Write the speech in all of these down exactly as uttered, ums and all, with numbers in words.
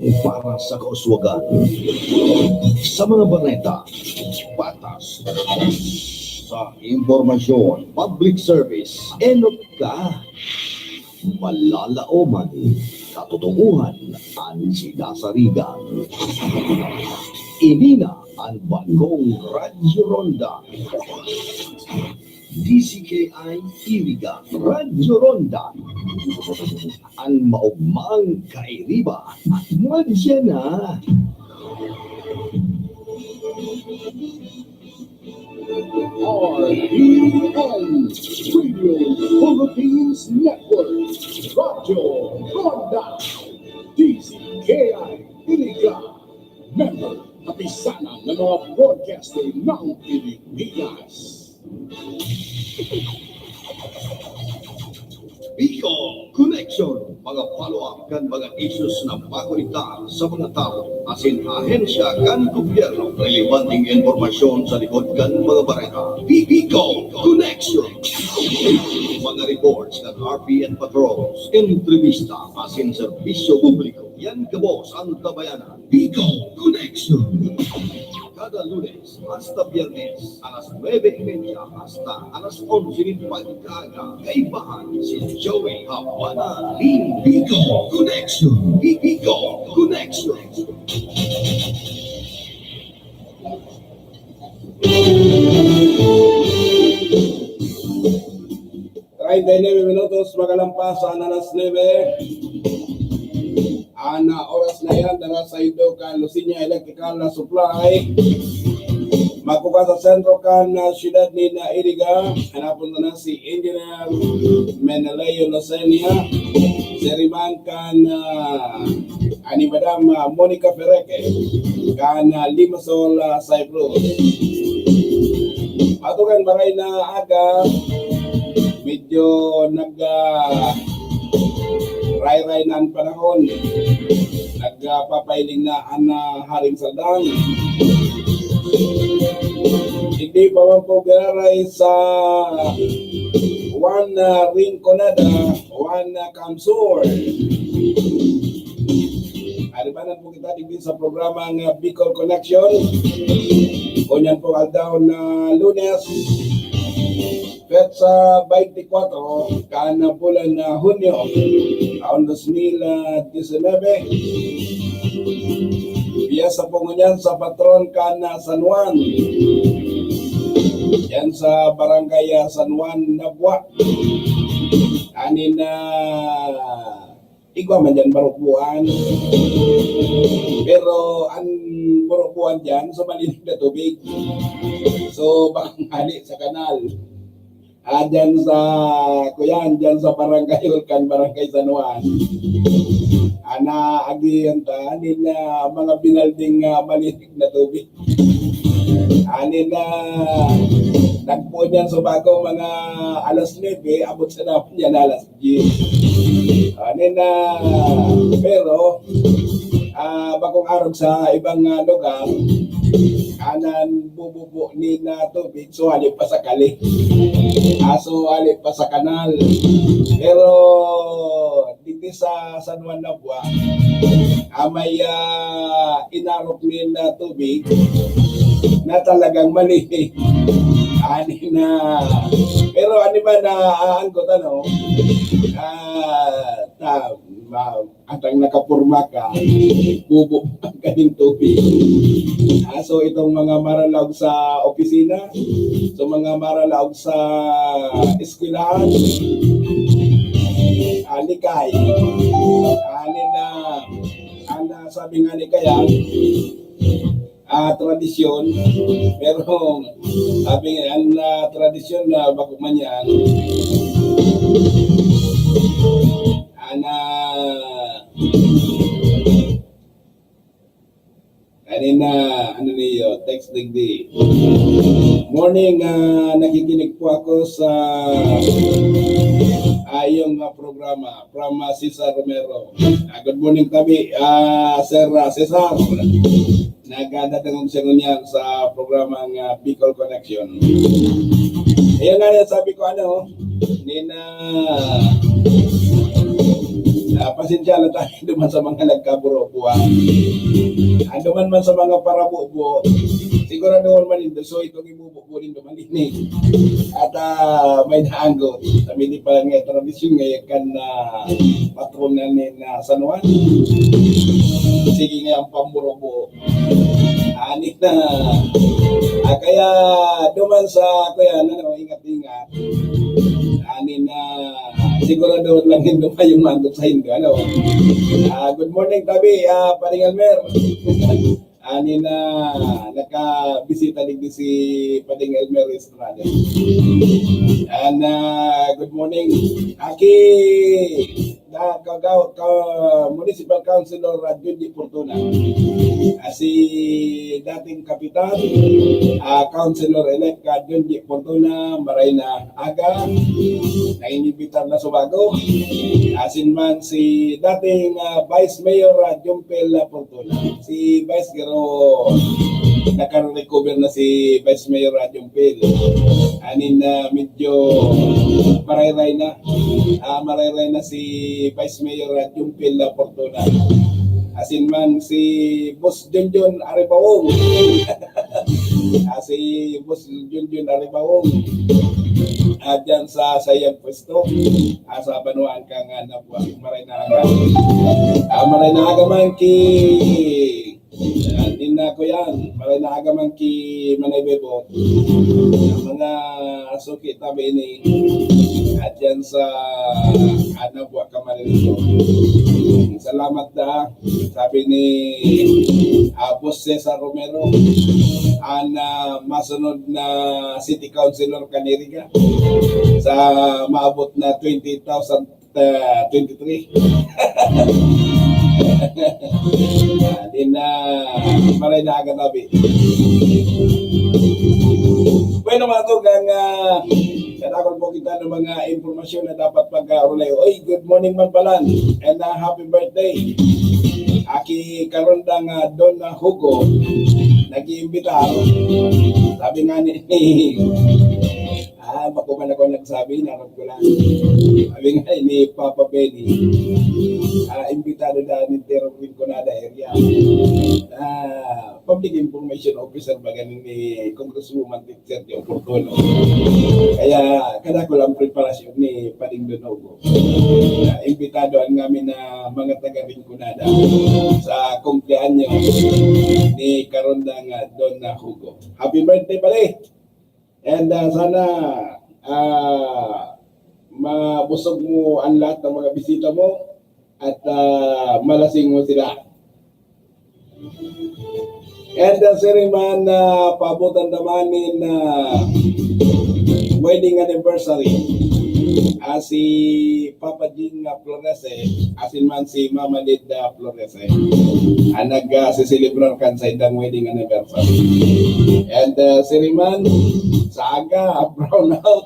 Para sa kauswagan, sa mga bareta, patas, sa impormasyon, public service, enot ka, malalaoman, katotohanan an sinasarigan. Ini na an bagong Radyo Ronda. D C K I Iriga, Radyo Ronda. An maogmang kairiba, madya na. R P N Radio Philippines Network, Radyo Ronda, D C K I Iriga, member, kapisanan ng mga broadcaster ng Pilipinas. Bicol Connection, mga follow-up kan mga issues na makonektar sa mga tawo asin ahensya kan gobyerno. Relebanteng impormasyon sa likod kan mga bareta. Bicol Connection. Mga reports kan R P N patrols, entrevista asin serbisyo publiko. Yan gabos an tabayanan. Bicol Connection. Kada Lunes hasta Biyernes, alas nuebe y media hasta alas onse nin pagkaaga. Kaibahan si Joey Habana. Bicol Connection. Bicol Connection. Treinta y nueve minutos makalampas an alas nuebe. An, ah, oras na yan, dara sa indo kan Lucinia Electrical na Supply. Magkukuha sa sentro kan, ah, siyudad nin, ah, Iriga. Hanapon ko na si Engineer Meneleo Lucenia. Siriman kan, ah, ani Madam, ah, Monica Ferreque, kan, ah, Limassol, ah, Cyprus. Ato kan maray na aga, medyo nag, ah, rayray na an panahon. Nagpapailing na an, ah, Haring Saldang. Digdi pa man po giraray sa Juan, ah, Rinconada, Juan, ah, Camsur. Aribanan po kita digdi sa programa nga Bicol Connection. Kunyan po aldaw na Lunes, petsa twenty-four kan bulan na Hunyo, taon dos mil disinebe. Piyesta po ngunyan sa patron kan San Juan. Yan sa barangay, ah, San Juan, Nabua. Anin na igwa man dyan, barukbuan. Pero an barukbuan dyan, so, malinig na tubig. So, baka hali sa kanal. Ah, dyan sa, kuyan, dyan sa Barangay Ulcan, Barangay San Juan. Ana, agihan ta, nila mga binalding, ah, malinig na tubig. Anin na, nagpoon yan sa bago mga alas nuebe, abot sa dapon yan alas diyes. Anin na, pero, ah, bakong arog sa ibang, ah, lugar, anan bububo ni na tubig, so hali pa sa kali. Ah, so hali pa sa kanal. Pero, digdi sa San Juan Nabua, ah, may, ah, inarok nin, ah, tubig na talagang mali. Ani na, pero ani ba na aanggot, ano? Ah, ta, ma, atang nakapurma ka, bubo ang kaning tubig. Ah, so itong mga maralaog sa opisina, so mga maralaog sa eskwelahan, ah, likay. Ani na, ang, ah, sabi nga ni kaya, ah, tradisyon, pero sabi nga, ang, ah, tradisyon na bako man yan, ana, kanina, ano niyo, text digdi. Morning, ah, nakikinig po ako sa, ah, iyong, ah, programa from, ah, Cesar Romero. Ah, good morning, tabi, ah, Sir, ah, Cesar. Nagdadangog siya ngunyan sa programang, ah, Bicol Connection. Ayan nga, sabi ko, ano, nina, Ah, pasensya na tayo duman sa mga nagkaburobuhan. Ang duman man sa mga parabubo, siguraduhon man nindo, so itong ibububo nindo man ini. At ah, may naanggot. Sa mini pa nga tradisyon ngayon kan ah, patron na ni na San Juan. Sige nga ang pamburobo. Ani na. Ah, kaya duman sa, kaya ano, ingat-ingat. Ani na, sigurado lang yung dumayong magot sa Hindu. Ano? Ah, good morning, tabi. Ah, Pading Elmer. Ani na, nakabisita digdi si Pading Elmer Estrada. And ah, good morning. Aki, na, ka, ka, ka, Municipal Councilor ah, Junji Fortuna. Ah, si dating Kapitan, ah, Councilor-elect ah, Junji Fortuna, maray na aga, nainimbitar na subago. Asin man si dating ah, Vice Mayor ah, Jumpel ah, Fortuna. Si Vice Garo, nakarecover na si Vice Mayor ah, Jumpel. Anin na medyo marayray na. Ah, marayray na si Vice Mayor ah, Jumpel ah, Fortuna. Asin man si Boss Junjun Aribawong. Ah, si Boss Junjun Aribawong. Ah, dyan sa sayang pwesto. Ah, sa banwaan ka nga na buwan. Maray na aga. Ah, maray na aga man ki. Ah, din na ko yan. Maray na aga man ki Manay Bebo. Ang mga suki tabi ini. At yan sa Anabua Camarines. Salamat da. Sabi ni ah, Boss Cesar Romero, ang ah, masunod na City Councilor kan Iriga sa maabot na twenty thousand ah, twenty-three. Ah, di na, maray na aga tabi. Bueno, mga tugang, ah, kadakol po kita ng mga impormasyon na dapat pag-aulay. Oy, good morning man palan. And ah, happy birthday. Aki Karonda nga Don Hugo, nag-iimbita. Sabi nga ni, ah, bako man ako nagsabi, narap ko lang. Sabi nga ni Papa Benny, ah, imbitado na ni Terong Rinconada area. Ah, public information officer ba ganin ni Congresswoman Sergio Fortuno. Kaya kadakol ang preparasyon ni Pading Don Hugo. Ah, imbitado ang ngamin na mga taga Rinconada sa kumpleanyo ni Karonda nga Don Hugo. Happy birthday, pare! And ah, sana ah, mabusog mo ang lahat ng mga bisita mo at ah, malasing mo sila. And uh, sir man, uh, paabutan naman in uh, wedding anniversary. Ah, si Papa Jing uh, Flores, eh, asin man si Mama Lid uh, Flores, eh, ang nag-siselebrar kan sa idang wedding anniversary. And uh, sir man, sa aga, brown out.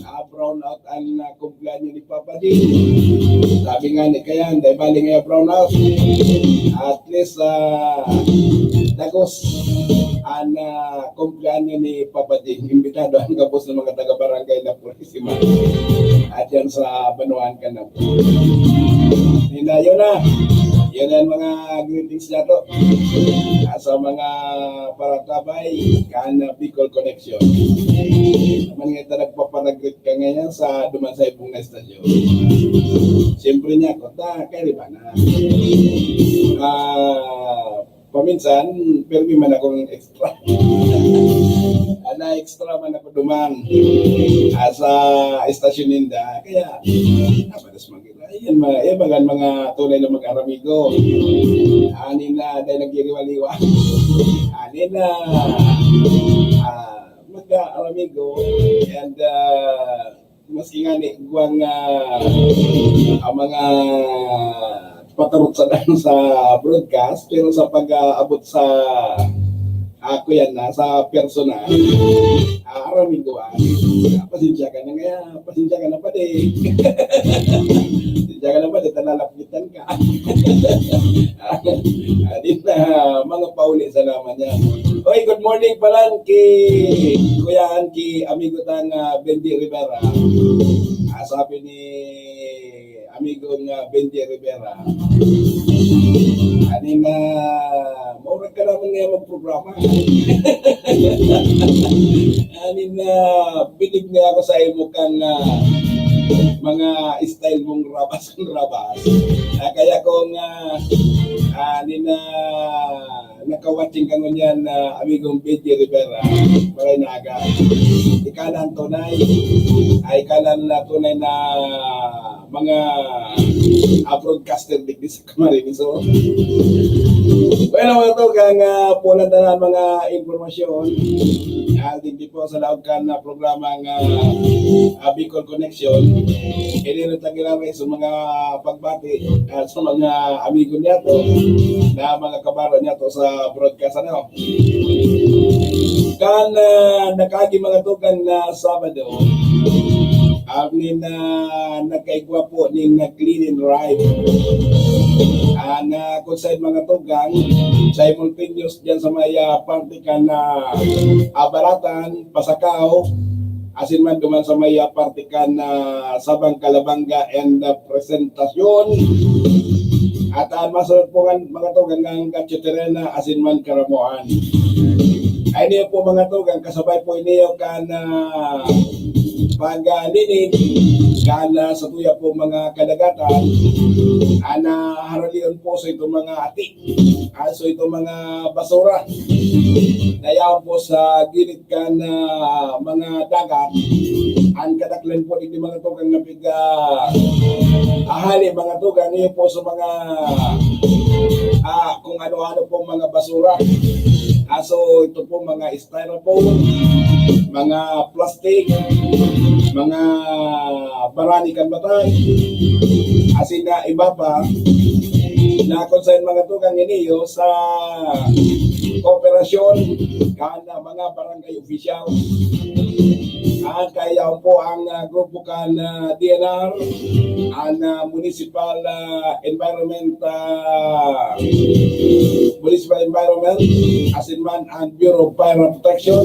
Ah, brown out ang uh, kumpleanyo ni Papa Jing. Sabi nga ni Kayan, dahil bali nga brown out. At least, ah, dagos ang ah, kumpleanyo ni Papa Jing. Imbitado ang gabos ng mga taga-barangay na Purisima. At yan sa Banuan ka na. Yun na, yun na. Yun na yung mga greetings niya to. Ah, sa mga paratabay, kan Bicol Connection. Naman nga ito nagpapanagrit ka ngayon sa duman sa ibong na estasyon. Siyempre niya, kota, kaya di ba na? Ah, paminsan, permi man akong extra. Ana extra man ako duman ah, sa estasyon ninda. Kaya, napadas mag-, ayan, mga, ayan, mga, mga tunay na mag-aramigo. Ani na, dahil nagiriwaliwa. Ani na, ah, mag-aramigo. And, ah, maski nga ni, guwang, ah, ang mga, paturot sa, sa broadcast, pero sa pag-aabot sa, ako yan, na, sa personal, ah, araming ko, ah, pasensya ka na nga, pasensya ka na pati. Pasensya ka na pati, talalapitan ka. Ah, di na, mga pauli sa naman niya. Oy, good morning pala ki Kuya, ki amigo tang ah, Bendy Rivera. Ah, sabi ni Amigong, ah, Benji Rivera. Ani na, maurag ka naman ngayon magprograma. Ani na, binig nga ako sa imo kang, ah, mga style mong rabas-rabas. Ah, kaya kung, ah, ani na, nakawatching ka ngunyan na amigong Benji Rivera, maray na aga. Ika na ang tunay, ay ika na ang tunay na mga, ah, broadcaster digdi sa Camarines Sur. Bueno, mga tugang, ah, puna na mga impormasyon. Ah, digdi po sa laog kan, ah, programa nga, ah, Bicol Connection. Ini rin tagilamay sa mga pagbati, ah, sa mga amigo niya to, na mga kabaro niya to sa broadcast, ano. Kan, ah, nakaagi mga tugang na Sabado, ah, nin, ah, nagkaigwa po nin nag-clean and drive. Ah, na kung saan mga tugang, simultaneous dyan sa may, ah, parte kan, ah, Abalatan, Pasacao, asin man duman sa may, ah, parte kan, ah, Sabang Calabanga and, ah, Presentacion. At, ah, masunod po nga, mga tugang, ang Gatio Terena, asin man Caramoan. Ay niyo po, mga tugang, kasabay po niyo kan, ah, paglinig kan, ah, sa tuya po mga kadagatan, ang, ah, haralion po sa itong mga ati, ah, so itong mga basura na yaon po sa gilid kan, ah, mga dagat, ang kadaklan po digdi mga tugang na pig-, ah, ahali, mga tugang, iyo po sa mga, ah, kung ano-ano pong mga basura. Ah, so ito po mga styrofoam, mga plastic, mga barani kan matan, asin na iba pa, na kung saan mga tugang iniyo sa kooperasyon kan mga barangay official. Ah, kaya po ang, ah, grupo kan, ah, D N R, ang, ah, Municipal, ah, Environment, ah, Municipal Environment, asin man ang Bureau of Fire Protection,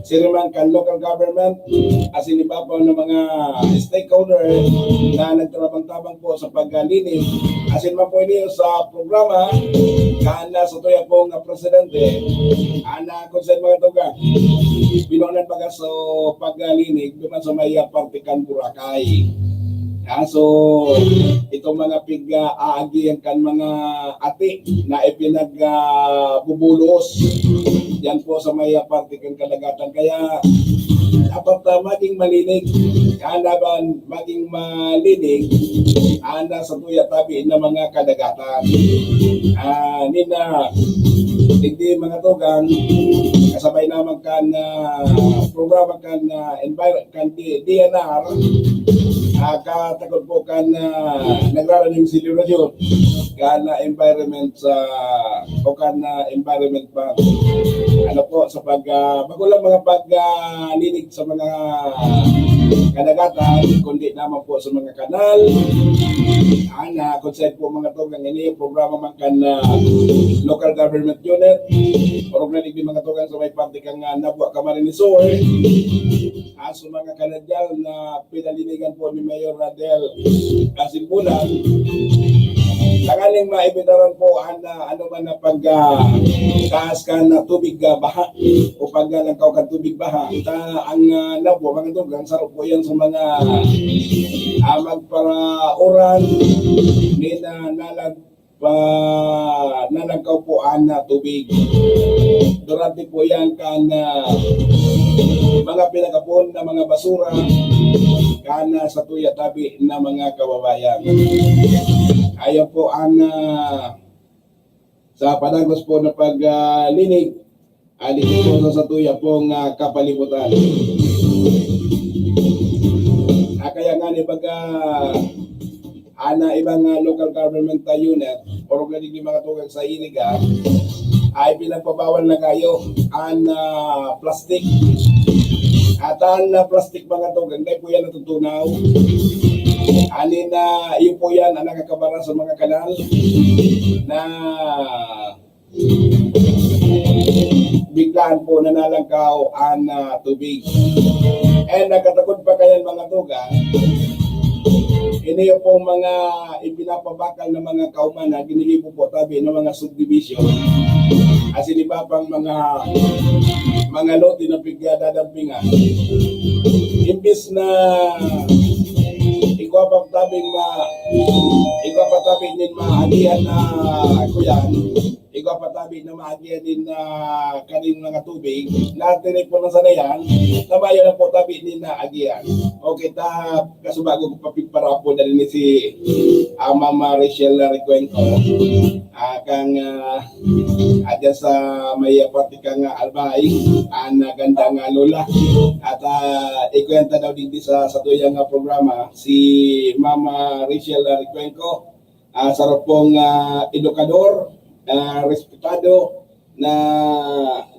siriman kan local government, asin iba pa na mga stakeholder na nagtabang-tabang po sa paglinig. Asin man po ini sa programa, kan, ah, sa tuya pong, ah, presidente, ang, ah, kung saan mga tugang, binunan baga sa paglinig, duman sa may, ah, parte kan Boracay. Ah, so, itong mga pig-, ah, aagihan kan mga ati na ipinag, ah, bubulos. Yan po sa may, ah, parte kan kadagatan. Kaya, dapat, ah, maging malinig. Kaya laban maging malinig, ang sa tuya tabi na mga kadagatan. Ah, nina, digdi mga tugang, kasabay naman kan, ah, programa kan, ah, envir-, kan D-, D N R, ah, katakod po kan, ah, nagraraning selebrasyon, kan, ah, environment sa, o kan, ah, environment ba? Ano po, sa pag, ah, bako lang mga pag, ah, linig sa mga kadagatan, kundi naman po sa mga kanal. Ana, kung saan po mga tugang ini, programa man kan, ah, local government unit, orog na digdi mga tugang sa may parte kan, ah, Nabua, Camarines Sur. Ah, sa mga kanal dyan na pinalinigan po ni Mayor Radel Kasimbulan, tanganing maibitaran po ang, ah, ano man na pag, ah, taas kan, ah, tubig, ah, baha o pag, ah, langkaw kan tubig baha. Ta, ang, ah, Nabua, mga tugang, saro po yan sa mga, ah, magparauran ni na nalag-, pa, nalangkaw po ang, ah, tubig. Durante po yan kan, ah, mga pinagapon na mga basura kan, ah, sa tuya tabi na mga kababayan. Ayan po ang, ah, sa padagos po na pag, ah, linig, ah, dito po sa, sa tuya pong, ah, kapalibutan. Ah, kaya nga ni baga, ana ibang, ah, local government, ah, unit, orog na digdi mga tugang sa Iliga, ay pinagpabawal na kayo ang, ah, plastic. At ang, ah, plastic mga tugang, dahil po yan natutunaw. Ani na, iyo po yan ang nakakabara sa mga kanal na biglaan po na nalangkaw ang, ah, tubig. And nagkatakod pa kayan mga tugang, Ini pong mga ipinapabakal na mga kauman na ginigibo po tabi ng mga subdivision. Asin iba pang mga, mga lote na pigdadampingan. Imbis na igwa pa tabi ma, igwa pa tabi nin maagihan na kuyan, igwa pa tabi na maagihan nin, ah, kaning mga tubig, na tinipon na sana yan, na mayo na po tabi nin naagihan. Okay, ta, kasubago ko papigparapon na rin si, ah, Mama Rachel Recuenco, ah, kang, ah, adya sa may parte kang, ah, Albay, ang, ah, gandang, ah, lola. At, ah, ikwenta daw digdi sa, sa tuyang, ah, programa, si Mama Rachel Recuenco, ah, saro pong, ah, edukador, ah, respetado na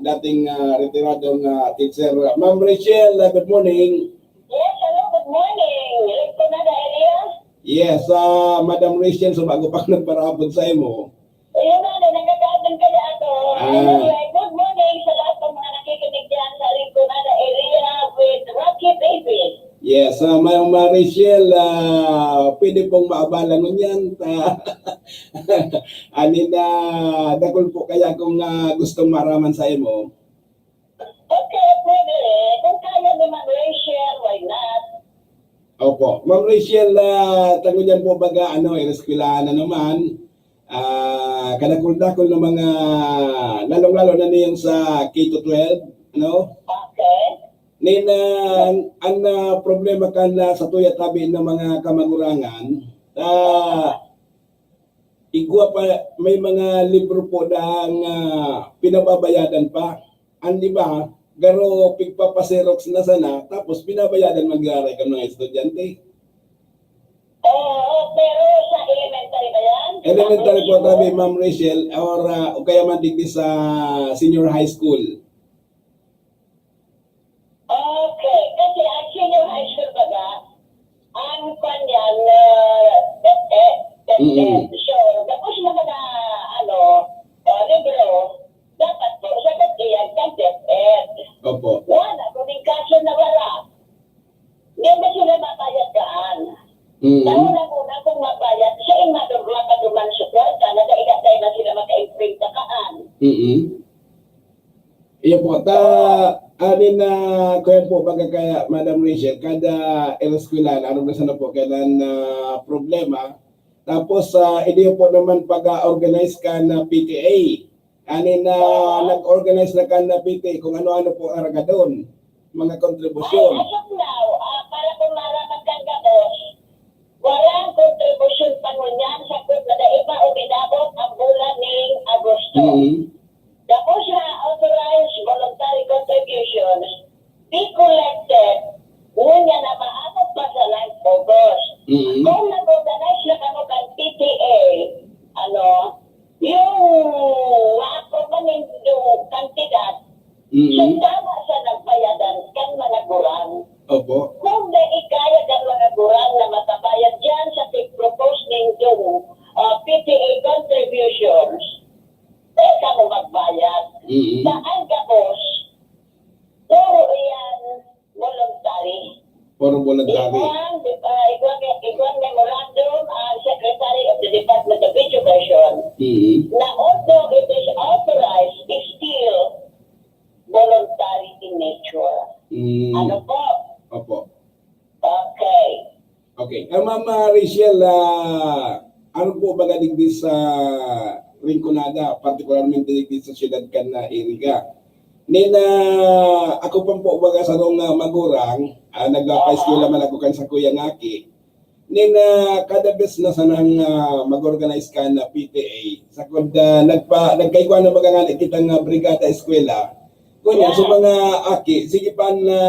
dating, ah, retiradong, ah, teacher. Ma'am Rachel, ah, good morning. Yes, hello, good morning. Rinconada area? Yes, ah, Madam Rachel, so bago pa ako nagparapon sa imo. Ayun na, na, nagkakaabang ka na ako. Ah. Anyway, good morning sa lahat ng mga nakikinig dyan sa Rinconada area with Rocky Baby. Yes, ah, Ma'am Rachel, ah, pwede pong maabala ngunyan. Ani na, dakul po kaya akong, ah, gustong maraman sa imo. Okay, pwede. Kung kaya ni Ma'am Rachel, why not? Opo. Ma'am Rachel, ah, ta ngunyan po baga, ano, ineskwelahan na naman. Ah, kadakul-dakul na mga, lalong-lalo na niyang sa K to twelve, ano? Okay. Nin, ah, an, ah, problema kan, ah, sa tuya tabi ng mga kamagurangan, ah, igwa pa, may mga libro po na ang, ah, pinababayadan pa. Ang iba, garo pigpapaserox na sana, tapos pinabayadan mag-aaral kan mga estudyante. Oo, pero sa elementary ba yan? Elementary po, Sa tabi, Ma'am Rachel, or, ah, o kaya man digdi sa senior high school. Okay, kasi ang senior high school baga, ang kwan yan, ah, DepEd, DepEd. Mm-mm. So, tapos naman na, ano, ah, libro, dapat po, sagot iyan kang DepEd. Opo. Wala, kung yung kaso na wala, hindi ba sila mabayad daan? Mm-mm. Taon na muna kung mabayad, siya yung madurma pa duman sa kwarta, na dai-dai na sila maka-imprint sa kaan. Mm-mm. Iyo po, ta, anin na, kuyan po, baga kaya, Madam Rachel, kada eskwelahan, ano na sana po, kailan na problema. Tapos, ah, hindi po naman pag-organize kan P T A. Anin na, nag-organize na kan P T A kung ano-ano po ang haragadon, mga kontribusyon. Ay, as of now, ah, para kung malaman kan gabos, warang kontribusyon pa ngunyan, sakot na dai pa uminabot ang bulan ning Agosto. Mm. Gabos na authorized voluntary contributions, be collected, ngunyan na maabot pa sa ninth August. Mm. Kung nag-organize na kamo kan P T A, ano, yung maaprubahan nindo kantidad, Mm. so tama sa nagbayadan kan mga gurang. Opo. Kung dai kaya kan mga gurang na makabayad diyan sa pig-propose nindong, ah, P T A contributions, dai kamo magbayad. Mm. Sa ang gabos, puro iyan voluntary. Puro voluntary. Igwang, ah, igwang, igwang memorandum ang Secretary of the Department of Education Mm. na although it is authorized, it's still voluntary in nature. Mm. Ano po? Opo. Okay. Okay. Ah, Ma'am, ah, Rachel, ah, ano po baga digdi sa Rinconada, partikularmente digdi sa siyudad kan, ah, Iriga? Nin, ah, ako pa po baga sarong, ah, magurang, ah, nagpapaeskwela man ako kan sakuyang aki. Nin, ah, kada bes na sanang, ah, mag-organize kan P T A, sakod, ah, nagpa-, nagkaigwa na baga ngani kitang, ah, brigada eskwela. Ngunyan, sa mga aki, sige pa na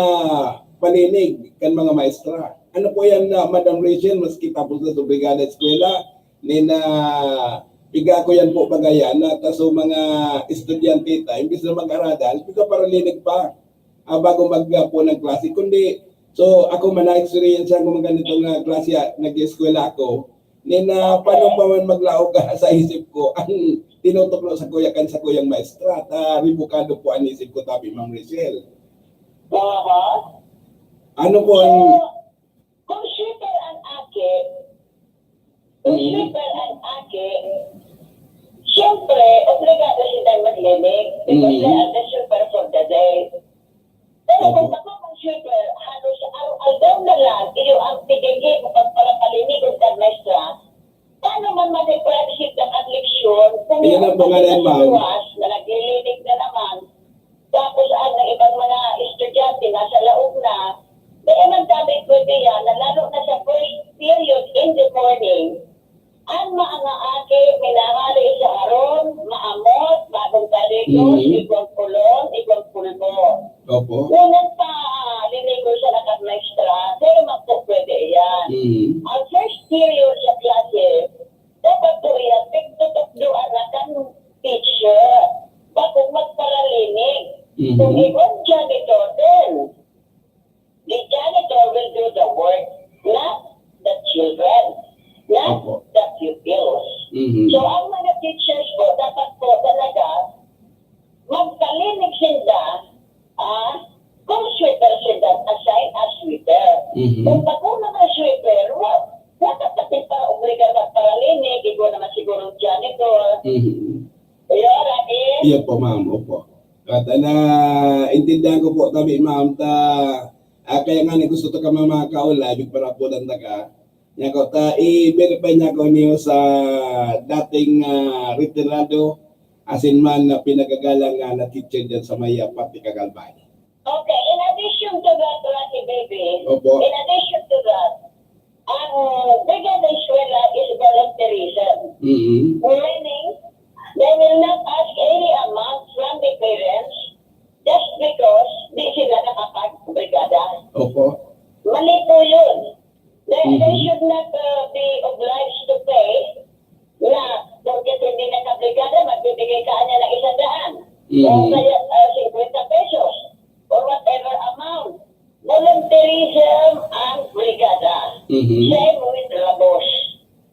palinig kan mga maestra. Ano po yan, ah, Madam Rachel, maski tapos na sa brigada eskwela, nin, ah, piga ko yan po baga yan, na ta so mga estudyante ta, imbis na mag-aradal, piga paralinig pa, ah, bago mag, ah, po ng klase. Kundi, so, ako man, na-experience ko mga ganitong, ah, klase, ah, nag-eskwela ako, nin, ah, paano pa man maglaog, ah, sa isip ko, ang tinutuklo sa kuya kan sa kuyang maestra, ta rebukado po ang isip ko, tabi, Ma'am Rachel. Aha. Ano po ang So, kung shooter ang aki, Kung sweeper ang aki, siyempre, obligado sindang maglinig because they are the sweeper for the day. Pero kung bako mong sweeper, halos araw-aldaw na lang, iyo ang pigigi o pagparapalinig kan maestra. Paano man ma-deprive sinda kan leksyon kung Ayan ang pangalan, ma'am. Luwas na naglilinig na naman? Tapos ang ibang mga estudyante nasa laog na, di man tabi pwede yan, na lalo na sa first period in the morning. Ang mga aki, minahali sa harong, maamot, bagong talikos, Mhm. igwang kulon, igwang pulbo. Opo. Ngunit pa, linigo sa lakat maestra, di man po pwede yan. Mhm. Ang first period sa klase, dapat po yan, pigtutukdoan na kan teacher. Bakong magparalinig. Mhm. Kung igwang janitor din, the janitor will do the work, not the children, not Opo. the pupils. Mhm. So, ang mga teachers po, dapat po talaga, magpalinig sinda, ah, kung sweeper sinda, assign as sweeper. Mhm. Kung bako naman sweeper, wa-, dapat pati para obligar magparalinig, igwa naman siguro janitor. Mhm. Iyo, Rafi? Iyo po, ma'am. Opo. At, ah, naintindihan ko po, tabi, ma'am, ta, ah, kaya nga ni gusto ta ka mga kaulay, big parapudan ta ka. Niya ko, ta, i-verify niya ko niyo sa dating, ah, retirado, asin man na pinagagalang, ah, na teacher dyan sa may, ah, Patica, Albay. Okay, in addition to that, Rafi Baby, Opo. in addition to that, ang Brigada Eskwela is volunteerism. Mm-hmm. Meaning, they will not ask any amount from the parents just because di sila nakapag-brigada. Opo. Mali po yun. They, they Mm-hmm. should not, uh, be obliged to pay na porket hindi nakabrigada, magbibigay ka niya ng isang daan. Mm-hmm. O kaya, uh, fifty pesos or whatever amount. Volunteerism ang brigada. Mhm. Same with Rabos.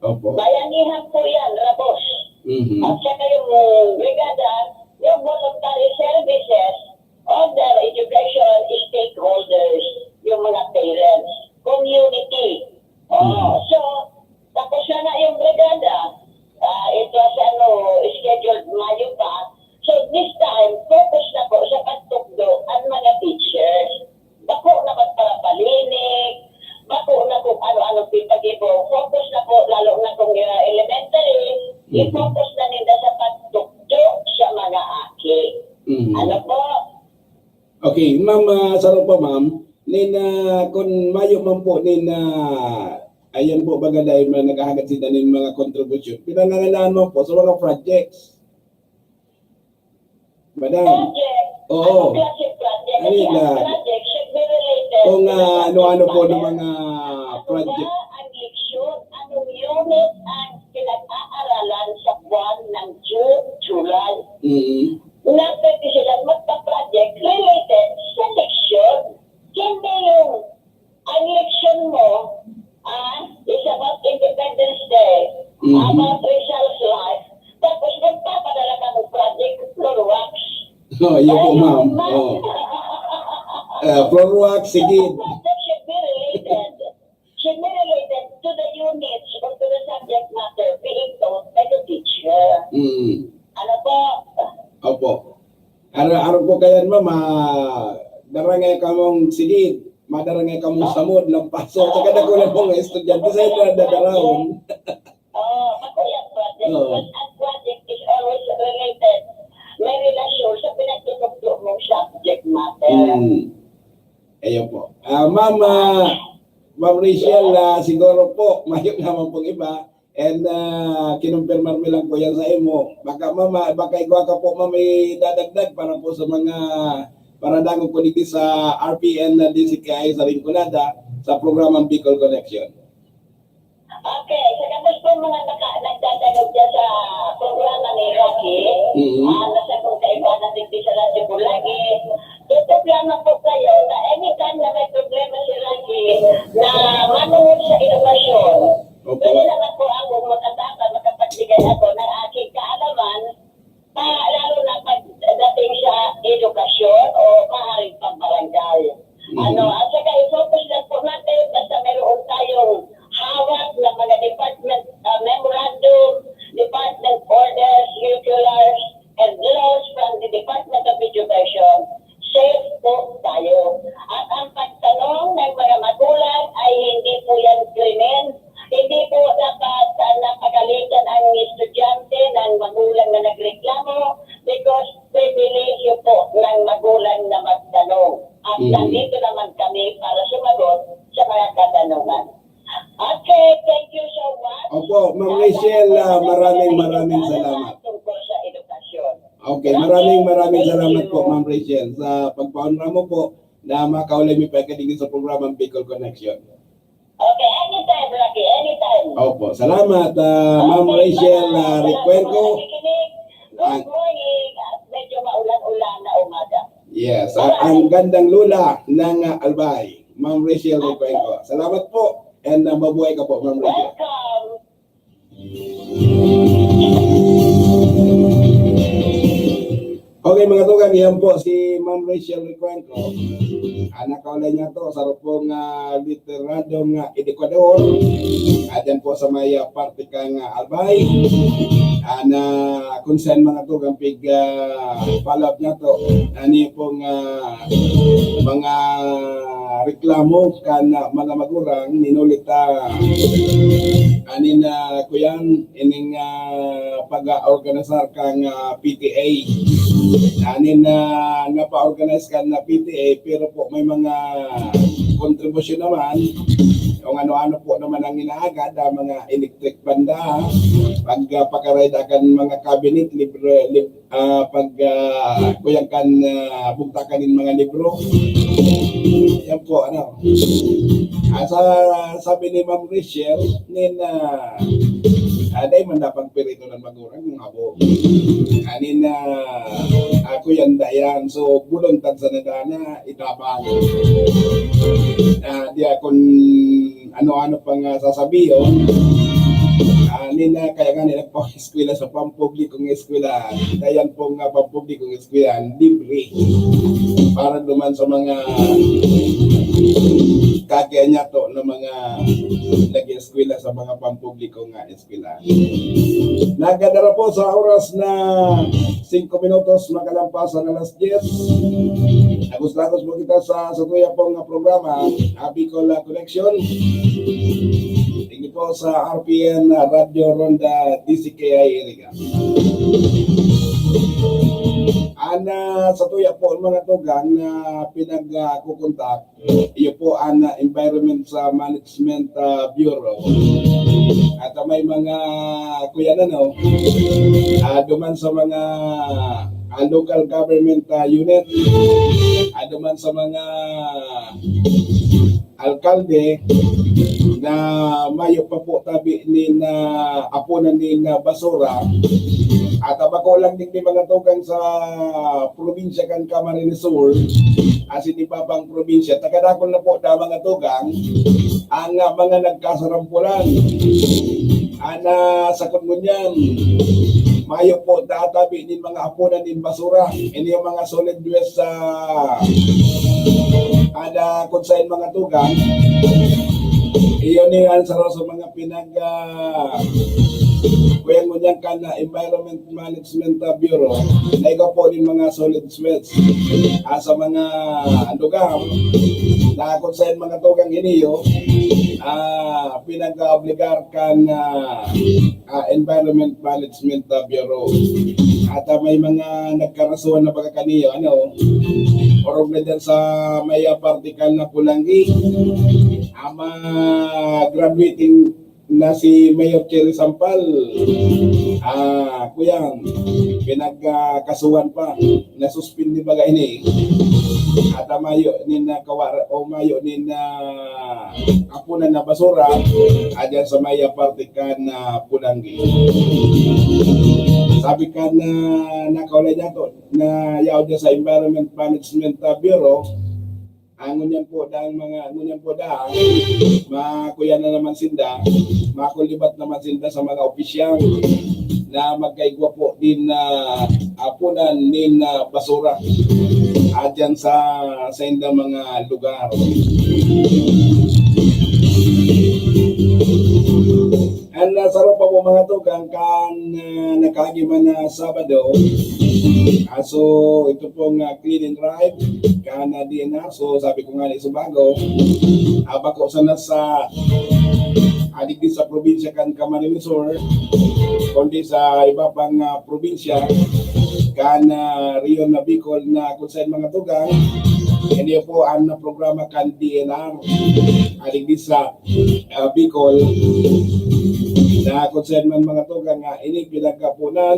Opo. Bayanihan po yan, Rabos. Mhm. At saka yung brigada, yung voluntary services of the education stakeholders, yung mga parents, community. Oh, Mhm. so, tapos na nga yung brigada, ah, it was, ano, scheduled Mayo pa. So, this time, focus na po sa pagtukdo ang mga teachers. Bako na magparapalinig, bako na kung ano-ano pipag-ibo. Focus na po, lalo na kung, ah, elementary, Mhm. i-focus na ninda sa pagtukdo sa mga aki. Mhm. Ano po? Okay, ma'am, ah, saro pa, ma'am. Nin, ah, kun mayo man po nin, ah, ayan po, baga dahil mga naghahagad sila nin mga kontribusyon, pinangangalaan mo po sa mga projects. Madam. Project? Oo. Anong klaseng project? Ano Kasi ang na? project should be related Kung, to the ah, ano-ano subject po ng matter. mga Ano project. ba ang leksyon? Anong unit ang pinag-aaralan sa buwan ng June, July? Mm. Na pwede silang magpa-project related sa leksyon. Hindi yung ang leksyon mo, ah, is about Independence Day, Mm. about Rizal's life, tapos magpapadala ka ng project, floor wax. Oh, yun po, Ayun, ma'am. ma'am. Oh. Eh, floor wax, sige. Project should be related. Should be related to the units or to the subject matter being taught by the teacher. Mm. Ano po? Opo. Ara-, araw po kayan, ma'am, ah, darangay kamong sigid, madarangay kamong samod, lampaso, sa kada ko lang mga estudyante, sa inyo na dadarahon. Oo, ako yung project. Oo. Because ang project is always related. May relasyon sa pinagtutugtog mong subject matter. Mm. Ayun po. Ah, ma'am, ah, Ma'am Rachel, ah, siguro po, mayo naman pong iba. And, ah, kinumpirmar mi lang po yan sa imo. Baka, ma'am, ah, baka igwa ka po, ma'am, may dadagdag para po sa mga, para dangog ko dito sa R P N na D C K I sa Rinconada, sa programang Bicol Connection. Okay, sa gabos po mga naka-, nagdadangog dyan sa programa ni Rocky, Mm. ah, nasa kung kaibahan digdi sa Radyo Bulagi, tutok lamang po kayo na anytime na may problema si Rocky na manungod sa edukasyon, Okay. pwede naman po ako makatapa, makapagbigay ako ng aking kaalaman, ah, lalo na pagdating sa edukasyon o maaaring pambarangay. Mhm. Ano, at saka i-focus lang po natin, basta meron tayong hawak na mga department, ah, education, safe po tayo. At ang pagtanong ng mga magulang ay hindi po yan krimen. Hindi po dapat, ah, napagalitan ang estudyante ng magulang na nagreklamo because pribilehyo po ng magulang na magtanong. At Mhm. nandito naman kami para sumagot sa mga katanungan. Okay, thank you so much. Opo, Ma'am Rachel, ah, maraming, maraming salamat. Tungkol sa edukasyon. Okay, maraming, maraming salamat po, Ma'am Rachel, sa pagpaunra mo po na makaulay mi pa kadingin sa programang Bicol Connection. Okay, anytime, Rocky, anytime. Opo, salamat, ah, Ma'am Rachel, ah, Recuenco. Good morning at medyo maulan-ulan na umaga. Yes, ah, ang gandang lula ng, ah, Albay, Ma'am Rachel Recuenco. Salamat po, and, ah, mabuhay ka po, Ma'am Rachel. Welcome. Okay, mga tugang, iyan po si Ma'am Rachel Recuenco. Ah, nakaulay niya to, saro pong, ah, literadong, ah, edukador. Ah, dyan po sa may, ah, parte kang, ah, Albay. Ah, na kung saan, mga tugang, pig, ah, follow up niya to. Ano yung pong, ah, mga reklamo kan, ah, mga magurang, ninulita, anin na, kuyan, ining, ah, pag-a-organisar kang, ah, P T A. Anin na napa-organize kan na P T A, pero po may mga kontribusyon naman, kung ano-ano po naman ang inaagad, ah, mga electric banda, pag, ah, pakarayda kan mga cabinet, libre, lib-, ah, pag, ah, kuyang kan, ah, bugtakan nin mga libro. Yan po, ano. Ah, sa, sabi ni Ma'am Rachel, nin, ah, ah, dahil man napagpirito ng magurang, yung abo. Anin na, ako yan, dayan. So, buluntad sa nadana, itabang. Ah, di akong ano-ano pang, ah, sasabihin. Ah, nina, kaya nga nila pa eskwela sa pampublikong eskwela. Kaya yan pong, ah, pampublikong eskwela, libre. Para naman sa mga kagaya niya to na mga nag-eskwela sa mga pampublikong, ah, eskwela. Nagdadara po sa oras na singko minutos makalampas ang alas diyes. Agos-agos po kita sa, sa tuya pong programa, Bicol Connection. Tingin po sa R P N Radyo Ronda D C K I Iriga. Ana, sa tuya po, mga tugang na pinagkukontak, iyo po ang, ah, Environment, ah, Management, ah, Bureau. At, ah, may mga, kuya na, no? Ah, duman sa mga, ah, local government, ah, unit, ah, duman sa mga alkalde na mayo pa po tabi nin, ah, apunan nin, ah, basura. At, ah, bako lang digdi, mga tugang, sa probinsya kan Camarines Sur, asin iba pang probinsya, tagadakon na po na mga tugang, ang, ah, mga nagkasarampulan. Ana, sakot mo niyan, mayo po tatabi nin mga apunan nin basura. Ini yung mga solid waste sa, ada kung saan, mga tugang. Iyon ni ang saro sa mga pinag, ah, kuya mo niyan kan, ah, Environment Management, ah, Bureau. Na ikaw po nin mga solid waste, ah, sa mga lugar na kung saan, mga tugang, iniyo, ah, pinag-obligar kan, ah, ah, Environment Management, ah, Bureau. At, ah, may mga nagkarasuhan na baga kaniyo, ano, orog na dyan sa may, ah, parte kan na Pulanggi. Ama, graduating na si Mayor Cherry Sampal. Ah, kuyang, pinagkasuhan pa, nasuspindi baga ini. At, ah, mayo nin, ah, kawara-, o mayo nin, ah, apunan na basura, ah, dyan sa may, ah, parte kan, ah, Pulanggi. Sabi kan, ah, nakaulay niya to, na yaw dyan sa Environment Management, ah, Bureau, ah, ngunyan po dang mga, ngunyan po dang, makuya na naman sinda, makulibat naman sinda sa mga opisyal na magkaigwa po din na apunan nin, ah, basura, ah, dyan sa, sa indang mga lugar. Ang, ah, saro pa po, mga tugang, kan, ah, nakaagi man na Sabado. Ah, so, ito pong, ah, clean and drive, kan, ah, D N R. So, sabi ko nga ni sa bago, ah, bako sana sa, ah, digdi sa probinsya kan Camarines Sur, kundi sa iba pang, ah, probinsya kan, ah, Rehiyon na Bicol na kung saan, mga tugang, ini po ang programa kan D N R. Ah, digdi sa ah, Bicol, na kung saan man, mga tugang, nga ini pinagkapunan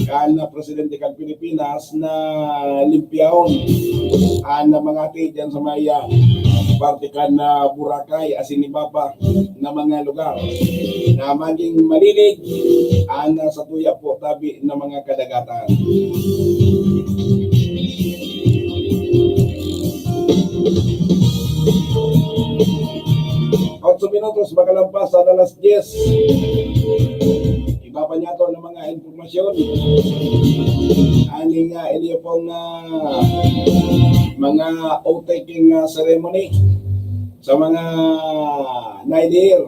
kan, ah, presidente kan Pilipinas na limpyahon ang, ah, mga ati diyan sa may, ah, parte kan, ah, Boracay, asin iba pa na mga lugar na maging malinig ang, ah, satuya po tabi na mga kadagatan. Otso minutos makalampas sa alas dyes. Iba pa niya to ng mga impormasyon. Ani nga, ini pong, ah, mga oath-taking, ah, ceremony sa mga nailihir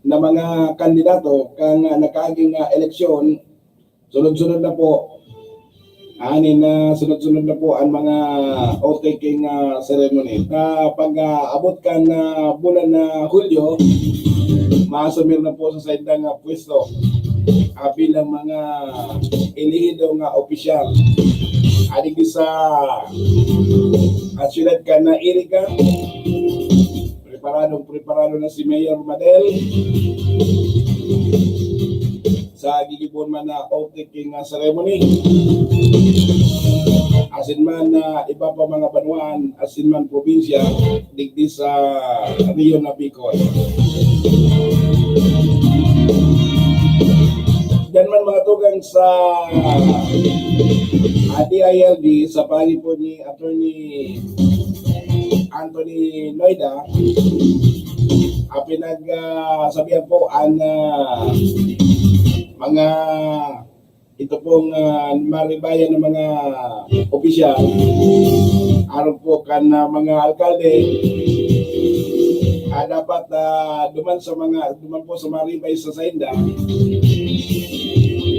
na mga kandidato kan, ah, nakaaging, ah, eleksyon. Sunod-sunod na po. Ani na sunod-sunod na po ang mga oath-taking, ah, ceremony. Na pag, ah, abot kan, ah, bulan na Hulyo, maasumir na po sa saindang, ah, pwesto, ah, bilang mga elehido nga opisyal. Adigdi sa, ah, siyudad kan, ah, Iriga, preparadong preparado na si Mayor Madel sa gigibohon man na oath-taking, ah, ceremony. Asin man na iba pa mga banwaan, asin man probinsya, digdi sa Rehiyon na Bicol. Diyan man, mga tugang, sa, ah, D I L G, sa paagi po ni Attorney Anthony Noida, ah, pinag, ah, sabihan po ang, ah, mga ito pong, ah, maribayan ng mga opisyal, arog po kan, ah, mga alkalde, ah, dapat, ah, duman sa mga, duman po sa maribay sa sainda,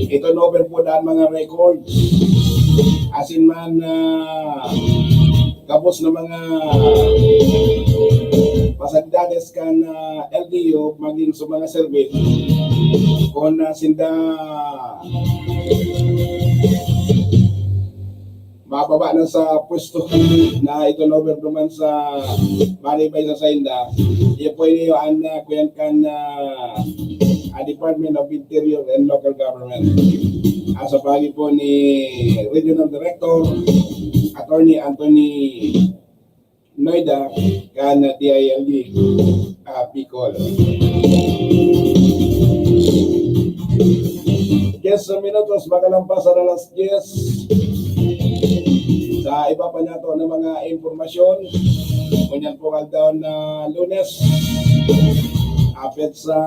ito na over po daan mga records. Asin man, ah, gabos na mga pasalidades kan, ah, L G U magin sa mga service. Kung, ah, sinda mababa na sa pwesto na ito na over duman sa maribay sa sainda, iyo po ini an, ah, kuyan kan, ah, ah, Department of Interior and Local Government. Ah, sa paagi po ni Regional Director, Attorney Anthony Noida, kan D I L G, ah, Bicol. Dyes minutos makalampas sa alas dyes. Sa iba pa niyato na mga impormasyon, ngunyan po aldaw na Lunes, apit sa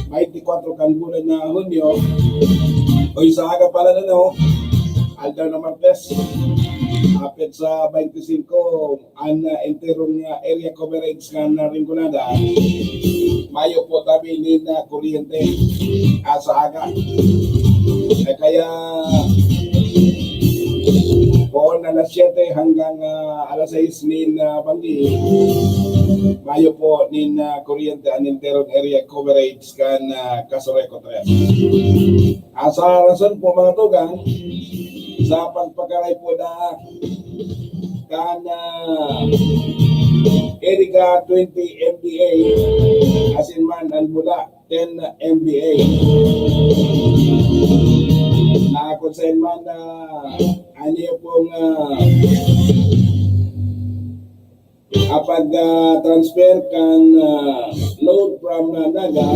twenty-four kan bulan na Hunyo, o sa aga pala na, no? Aldaw na Martes, apit sa twenty-five, an, ah, enterong, ah, area coverage kan, ah, Rinconada, mayo po tabi nin, ah, kuryente, ah, sa aga. Eh, kaya, poon alas siyete hanggang, ah, alas sais nin, ah, banggi, mayo po nin, ah, kuryente an enterong area coverage kan, ah, Casureco tres. Ah, sa rason po, mga tugang, sa pagpakaray po na kan, ah, Iriga twenty M V A, asin man an Bula ten M V A. Na kung saan man, ah, ano yung pong, ah, ah, pag, ah, transfer kan, ah, load from, ah, Naga,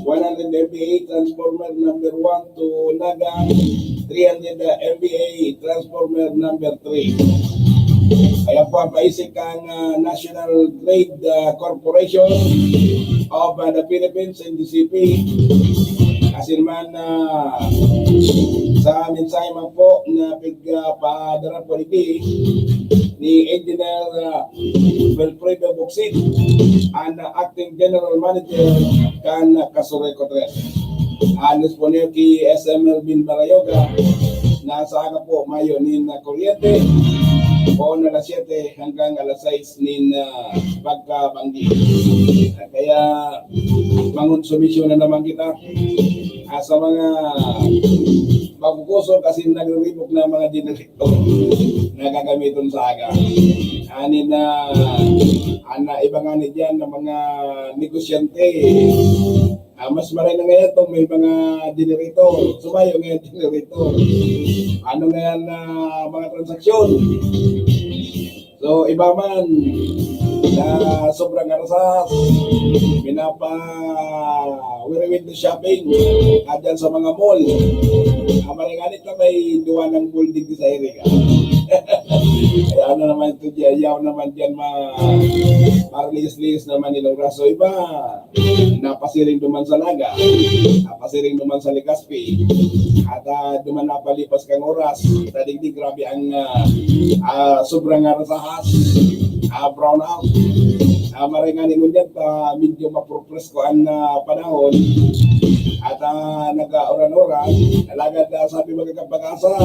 one hundred M V A transformer number one to Naga, three hundred, ah, M V A transformer number three. Kaya po ang paisik ang, ah, National Grid, ah, Corporation of, ah, the Philippines, N G C P. Asin man, ah, sa mensahe man po na pig, ah, padara po ni Engineer, ah, Wilfredo Buksit, an, ah, acting general manager kan Kasureco Tres. Anos po niyo ki S M L Bin Barayoga, na sa aga po mayo nin, ah, kuryente, o na alas siyete hanggang alas sais nin, ah, pagkabanggi. Kaya, mangonsumisyon na naman kita, ah, sa mga makukusog, kasi nagriribok na mga generator na gagamiton sa aga. Ani na, ana, iba nga ni diyan na mga negosyante, ah, mas maray na ngayon itong may mga generator. Sumayo ngayon generator. Ano ngayon na mga transaksyon? So, iba man na sobrang arasas, pinapa-window shopping, at dyan sa mga mall. Ang maray nga nito, may duwa ng mall digdi sa area. Kaya ano naman ito dyan, yaw naman dyan, ma-, marlihis-lihis naman nilang raso. Iba, napasiring duman sa Naga, napasiring duman sa Legazpi, at, ah, duman napalipas kang oras, tadigdi, grabe ang, ah, ah, sobrang nga rasahas, ah, brownout. Ah, maray nga ni ngunyan pa, medyo mapropresko ang, ah, panahon, at, ah, nag-auran-uran. Alagad, ah, sabi mga kapag-asa,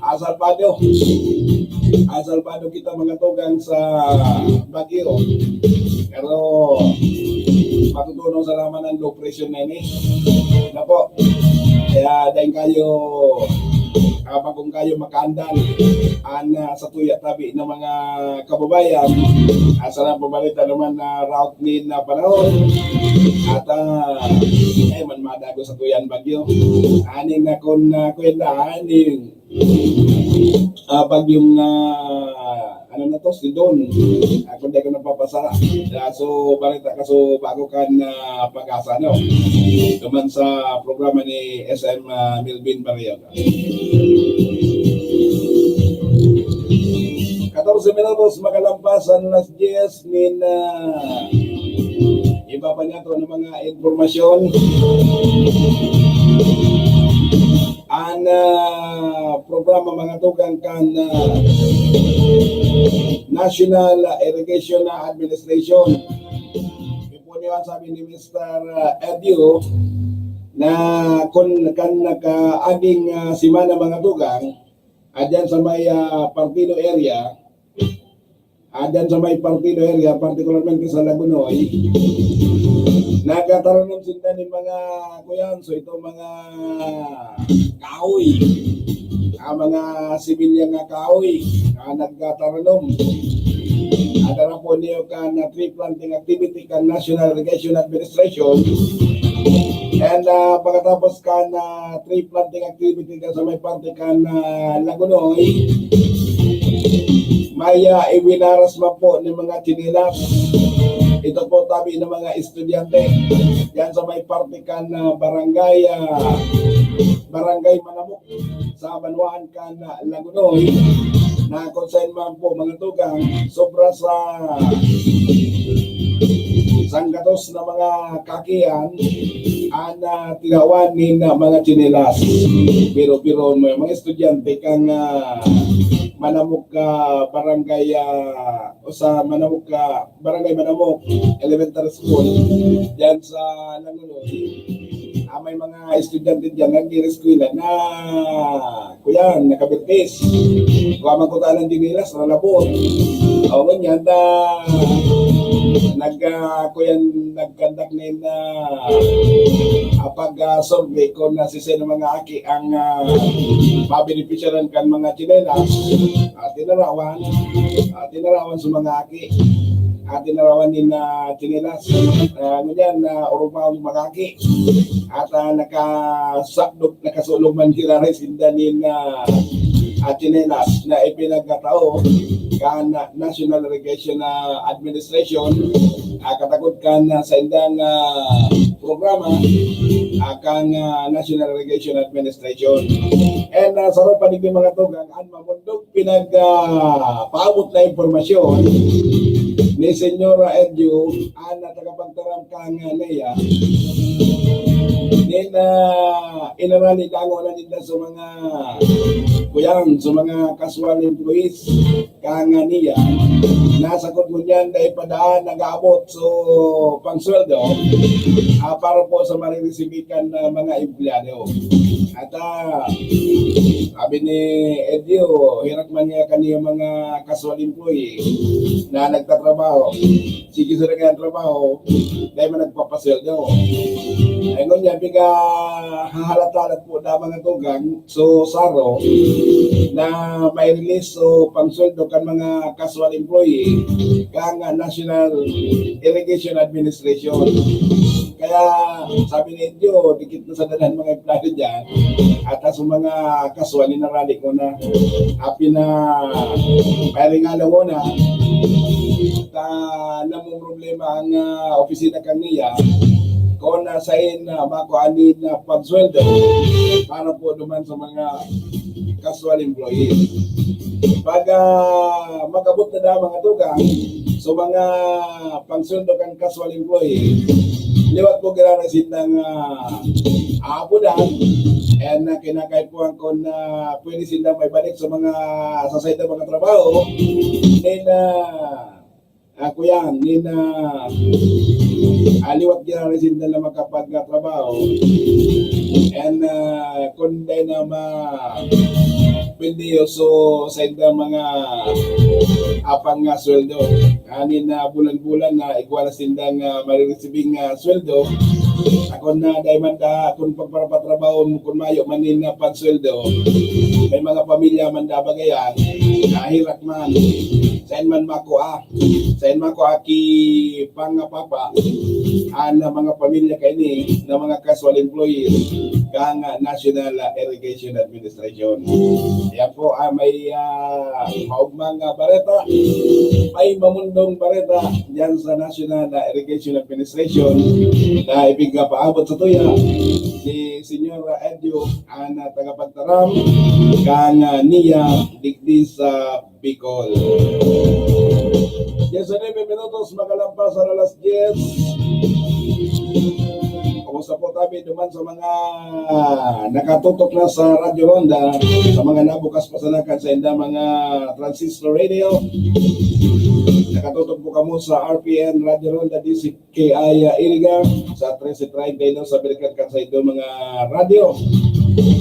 ah, salbado. Ah, salbado kita, mga tugang, sa bagyo. Pero matutunaw sa laman ang low pressure na ini. Na po. Kaya dahil kayo, ah, bagong kayo makaandal, an, ah, sa tuya tabi ng mga kababayan, ah, sa napabalita naman na route ni na panahon, at, ah, ay man madago sa tuyan bagyo. Aning na kun, ah, kwenta, aning ah, bagyong, ah, ano na to, Sidon. Ako di ako nagpapasa. Ah, so, balita ka, so, bago kan, ah, Pag-asa, no? Duman sa programa ni S M, ah, Melvin Barriaga. Katorse minutos makalampas an alas diyes nin, ah, iba pa niya to ng mga impormasyon. An, ah, programa, mga tugang, kan, ah, National Irrigation Administration. Ipo niyo ang sabi ni Mister, ah, Edio na kun, kan nakaaging, ah, semana, mga tugang, ah, dyan sa may, ah, Partido area, ah, dyan sa may Partido area, partikularmente sa Lagunoy, nagtataranom sinda nin mga, kuyan, so ito, mga kahoy, ah, mga sibilya nga kahoy, ah, nagtataranom. Adara po niyo kan, ah, tree planting activity kan National Irrigation Administration. And, ah, pagkatapos kan, ah, tree planting activity kan sa may parte kan, ah, Lagunoy, may, ah, iwinaras man po ng mga tsinelas. Ito po tabi ng mga estudyante. Yan sa may parte kan, ah, barangay, ah, Barangay Manamok, sa banwaan kan, ah, Lagunoy, na kung saan man po, mga tugang, sobra sa sanggatos na mga kakian, an, ah, tinawan nin, ah, mga tsinelas. Pero, pero may mga estudyante kan, ah, Manamok, ah, barangay, ah, o sa Manamok, ah, Barangay Manamok Elementary School, diyan sa Lagunoy. Ah, may mga estudyante diyan nag-ireskwela na, kuyan, nakabirtis. Kuha man ko tanan tsinelas, ralabot. O, ngunyan, ta, nag, ah, kuyan, nagkandak na yun na, ah, pag, ah, survey ko na si sino mga aki ang, ah, mabenepisyaran kan mga tsinelas. Ah, tinarawan, ah, tinarawan sa mga aki. Ah, tinarawan nin, ah, tsinelas. Ah, ngunyan, ah, orog pa ang mga aki. At, ah, nakasakdog, nakasulog man giraray sinda nin, ah, ah, tsinelas na ipinagkatao kan National Irrigation, ah, Administration, ah, katakod kan, ah, saindang, ah, programa, ah, kan, ah, National Irrigation Administration. And, ah, sa rupa digdi, mga tugang, an mamundog pinag, ah, paabot na impormasyon ni Senyora Edyo, an tagapagtaram kan, ah, NEA, Then, ah, inarali dangonan ninda sa mga, kuyan, sa mga casual employees, kangani niya, nasakot ngunyan dai pa daan nag-aabot so pangsweldo, ah, para po sa mariresibi kan, ah, mga empleyado. At, ah, sabi ni Edyo, hirak man niya kaniya mga casual employee na nagtatrabaho. Sige sila kaya trabaho, dai man nagpapasweldo. Ay, ngunyan, piga hahalat-halat po na mga tugang, so, saro, na may release, so, pangsweldo kan mga casual employee, kan National Irrigation Administration. Kaya, sabi ni Edyo, dikit na sa daghan mga empleyado dyan, at sa mga casual, inarali ko na. Apin na, may regalo ko na. Ta, namumroblema ang, ah, opisina kan niya. Kung na sain, ah, makuha ni na pagsweldo para po naman sa mga casual employees. Pag, ah, mag-abot na daw mga tugang, so mga pangsweldo kan casual employee, liwat po giraray sindang, ah, aapodan, and, ah, kinakaipuhan ko na pwede sindang maibalik sa mga, sa side ng mga trabaho, then, ah, ah, kuyan, then, ah, ah, liwat giraray sinda na makapagtrabaho. And, ah, kung dai na ma-, pwede so sa inda mga apang nga sweldo. Anin na bulan-bulan na igwa na sindang, ah, mariresibing, ah, sweldo. Ako na, dai man da, kung pagparapatrabaho mo, kung mayo man nin, ah, pagsweldo, may mga pamilya man da bagayan, nahirak man, sain man makua, sain makua ki pangapapa, an mga pamilya kaini na mga casual employees kan National Irrigation Administration. Yan po, ah, may, ah, maugmang, ah, bareta, may mamundong bareta diyan sa National, ah, Irrigation Administration na ipigpapaabot sa tuya ni Senyor Edyo, an, ah, tagapagtaram kan, ah, niya digdi sa Bicol. Diez a nueve minutos, makalampas an alas diyes. Kumusta po tabi duman sa mga nakatutok na sa Radyo Ronda, sa mga nabukas pa sana kan sainda mga transistor radio? Nakatutok po kamo sa R P N Radyo Ronda, D C K I, ah, Iriga, sa trese treinta y dos sa Balikan kan saindo mga radyo.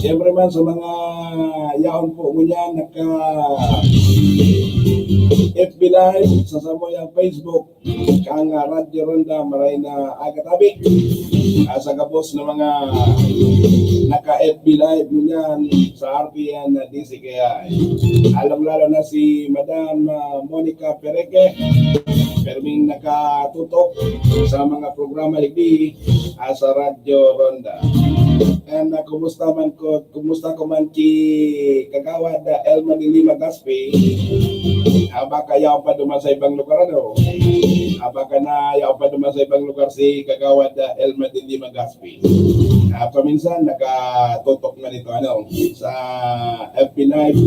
Siyempre man sa mga yaon po ngunyan naka F B Live, sa samuyang Facebook, kan, ah, Radyo Ronda, maray na aga tabi. Ah, sa gabos na mga naka-F B Live ngunyan sa R P N na D C K I. Lalong-lalo na si Madam, ah, Monica Pereque, perming nakatutok sa mga programa digdi, ah, sa Radyo Ronda. And, ah, kumusta man ko, kumusta ko man ki Kagawad, ah, Elma de Lima Gaspi? Ah, baka yaon pa duman sa ibang lugar, ano? Ah, baka na yaon pa duman sa ibang lugar si Kagawad, ah, Elma de Lima Gaspi. Ah, paminsan nakatutok man ito, ano, sa F B Live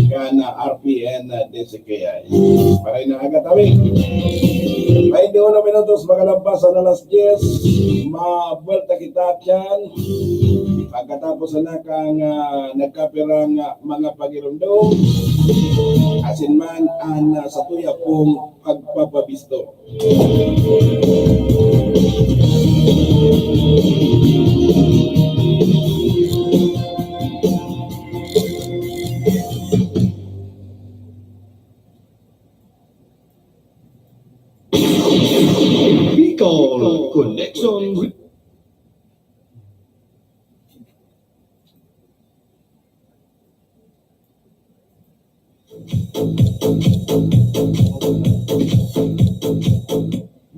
kan, ah, R P N, ah, D C K I. Maray na aga tabi. Baynte uno minutos, makalampas an alas diyes. Mabuwelta kita diyan. Pagkatapos na kang, ah, nagkapirang, ah, mga pagiromdom, asin man an, ah, satuya pong pagpapabisto. Bicol Connection.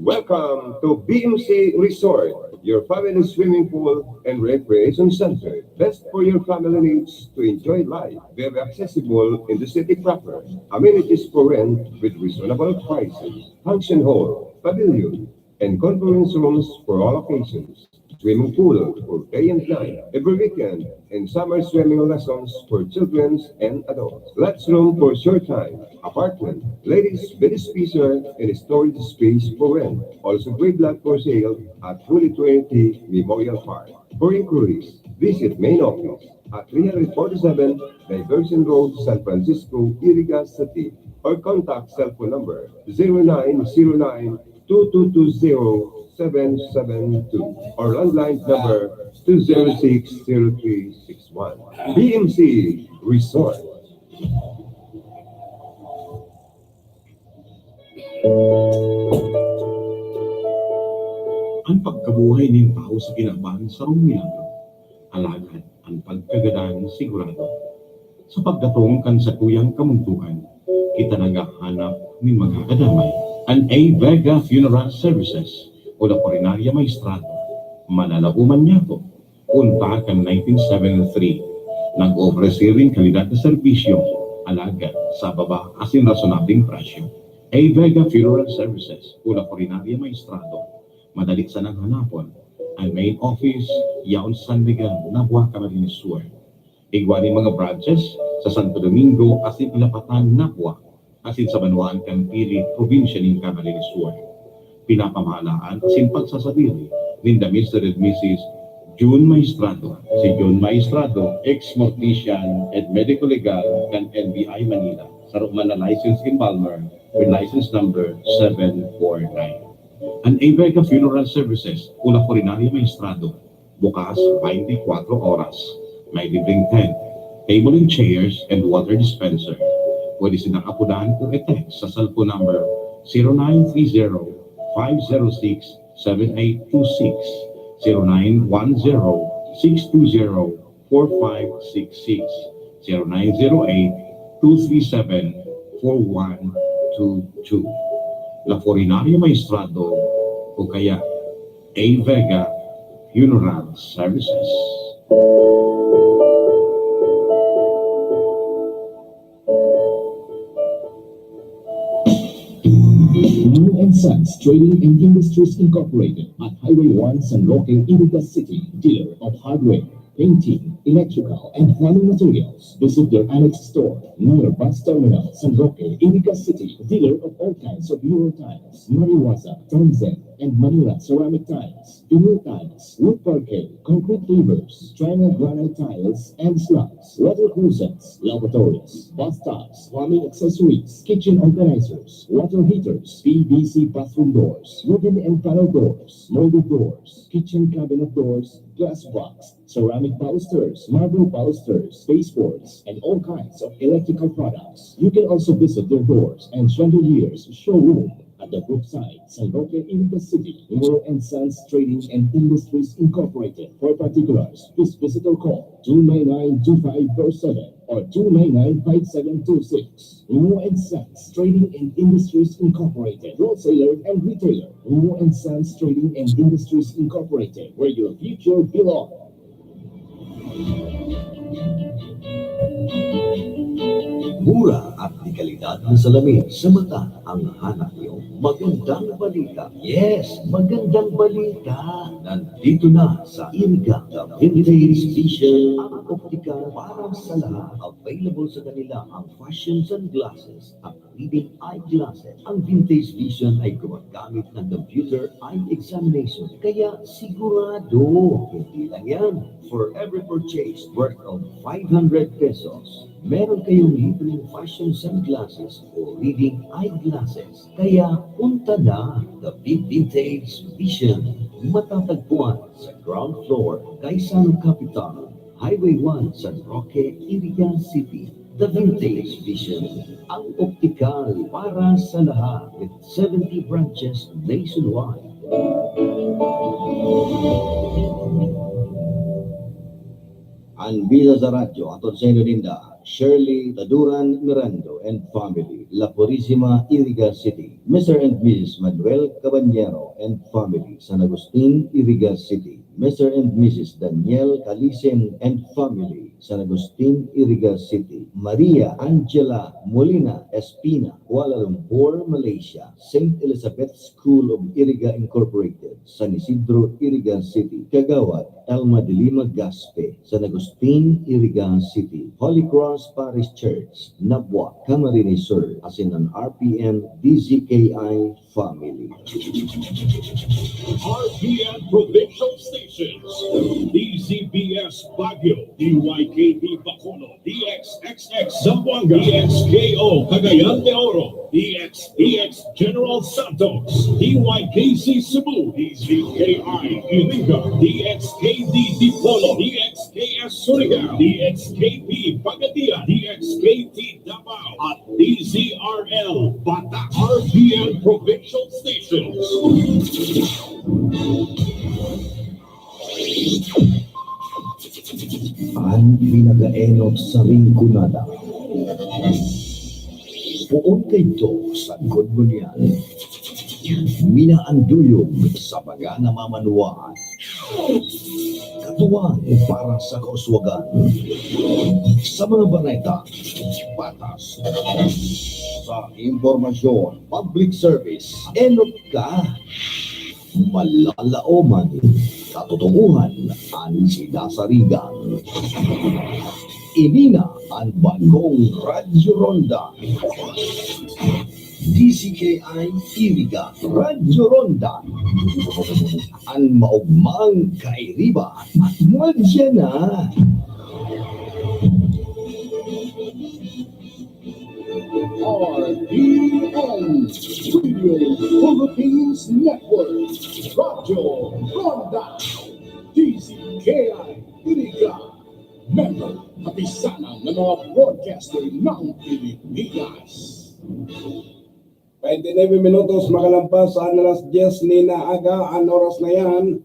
Welcome to B M C Resort, your family swimming pool and recreation center. Best for your family needs to enjoy life. Very accessible in the city proper. Amenities for rent with reasonable prices. Function hall, pavilion, and conference rooms for all occasions. swimming pool for day and night, every weekend, and summer swimming lessons for children and adults. Lots room for short time, apartment, ladies, bed spacer, and storage space for rent. Also, great lot for sale at Holy Trinity Memorial Park. For inquiries, visit main office at three hundred forty-seven Diversion Road, San Francisco, Iriga City, or contact cell phone number zero nine zero nine two two two zero seven seven two or landline number two zero six zero three six one. B M C Resort. An pagkabuhay nin tawo sa kinaban sarong milagro, alagad an pagkagadan sigurado. Sa pagdatong kan satuyang kamundoan, kita naghahanap nin magkakadamay. An A Vega Funeral Services o Laporenaria Maestrado, manalauman niyato. Unta kan nineteen seventy-three, nag-oferesir nin kalidad na serbisyo, alagad sa baba asin rasonableng presyo. A Vega Funeral Services o Laporenaria Maestrado, madali sanang hanapon. An main office yaon sa San Miguel, Nabua, Camarines Sur. Igwa nin mga branches sa Santo Domingo asin Ilapatan, Nabua, asin sa banwaan kan Pili, probinsya nin Camarines Sur. Pinapamahalaan asin pagsasadiri ninda Mister and Missus Jun Maestrado. Si Jun Maestrado, ex-mortician and medico legal kan N B I Manila, saro man na licensed embalmer with license number seven four nine. An A Vega Funeral Services o Laporenaria Maestrado, bukas twenty-four oras. May libreng tent, table and chairs, and water dispenser. Pwede silang apodan o i-text sa cellphone number zero nine three zero five zero six seven eight two six, zero nine one zero six two zero four five six six, zero nine zero eight two three seven four one two two. Laporenaria Maestrado o kaya A Vega Funeral Services. New and Sons Trading and Industries Incorporated at Highway one, San Roque, Iriga City, dealer of hardware, painting, electrical, and plumbing materials. Visit their annex store near bus terminal, San Roque, Iriga City, dealer of all kinds of Euro tiles, Mariwaza, Tanzan, and Manila ceramic tiles, vinyl tiles, wood parquet, concrete pavers, triangle granite tiles and slabs, water closets, lavatories, bathtubs, plumbing accessories, kitchen organizers, water heaters, P V C bathroom doors, wooden and panel doors, molded doors, kitchen cabinet doors, glass box, ceramic balusters, marble balusters, baseboards, and all kinds of electrical products. You can also visit their doors and chandeliers showroom at the Brookside, San Roque, Iriga City. Muro and Sons Trading and Industries Incorporated. For particulars, please visit or call two nine nine two five four seven or two nine nine five seven two six. Muro and Sons Trading and Industries Incorporated, wholesaler and retailer. Muro and Sons Trading and Industries Incorporated, where your future belongs. Mura at dekalidad na salamin sa mata ang hanap niyo. Magandang balita. Yes, magandang balita. Nandito na sa Iriga, The Vintage Vision, ang optika para sa lahat. Available sa kanila ang fashion sunglasses at reading eyeglasses. Ang Vintage Vision ay gumagamit ng computer eye examination, kaya sigurado. Hindi lang yan. For every purchase worth of five hundred pesos, meron kayong libreng fashion sunglasses o reading eyeglasses. Kaya punta na, The Vintage Vision. Matatagpuan sa ground floor, Gaisano Capital, Highway one, San Roque, Iriga City. The Vintage Vision, ang optikal para sa lahat, with seventy branches nationwide. An bisa sa radyo, hatod sa inyo ninda, Shirley Taduran Mirando and family, La Purisima, Iriga City. Mister and Missus Manuel Cabanyero and family, San Agustin, Iriga City. Mister and Missus Daniel Calisen and family, San Agustin, Iriga City. Maria Angela Molina Espina, Kuala Lumpur, Malaysia. Saint Elizabeth School of Iriga Incorporated, San Isidro, Iriga City. Kagawad Elma de Lima Gaspe, San Agustin, Iriga City. Holy Cross Parish Church, Nabua, Camarines Sur, asin an R P N D Z K I family. R P N Provincial Stations, D Z B S Baguio, D Y K B Bacolod, D X X X Zamboanga, D X K O Cagayan de Oro, D X D X General Santos, D Y K C Cebu, D Z K I Iriga, D X K D Dipolog, D X K S Surigao, D X K P Pagadian, D X K T Davao, at D Z R L Batak, R P N Provincial Stations. An pinakaenot sa ringkunada. Poon kaidto sa Good Ngunyan. Minaanduyog sa mga namamanwaan. Katuwang para sa kauswagan. Sa mga bareta, patas. Sa impormasyon, public service, enot ka. Malalaoman, katotohanan an sinasarigan. Ini na an bagong Radyo Ronda. D Z K I Iriga, Radyo Ronda. An maogmang kairiba. Madya na. R P N Radio Philippines Network, Radyo Ronda, D Z K I Iriga, member, kapisanan ng mga broadcaster ng Pilipinas. Twenty-nine minutos makalampas an alas dyes nin aga, an oras na yan.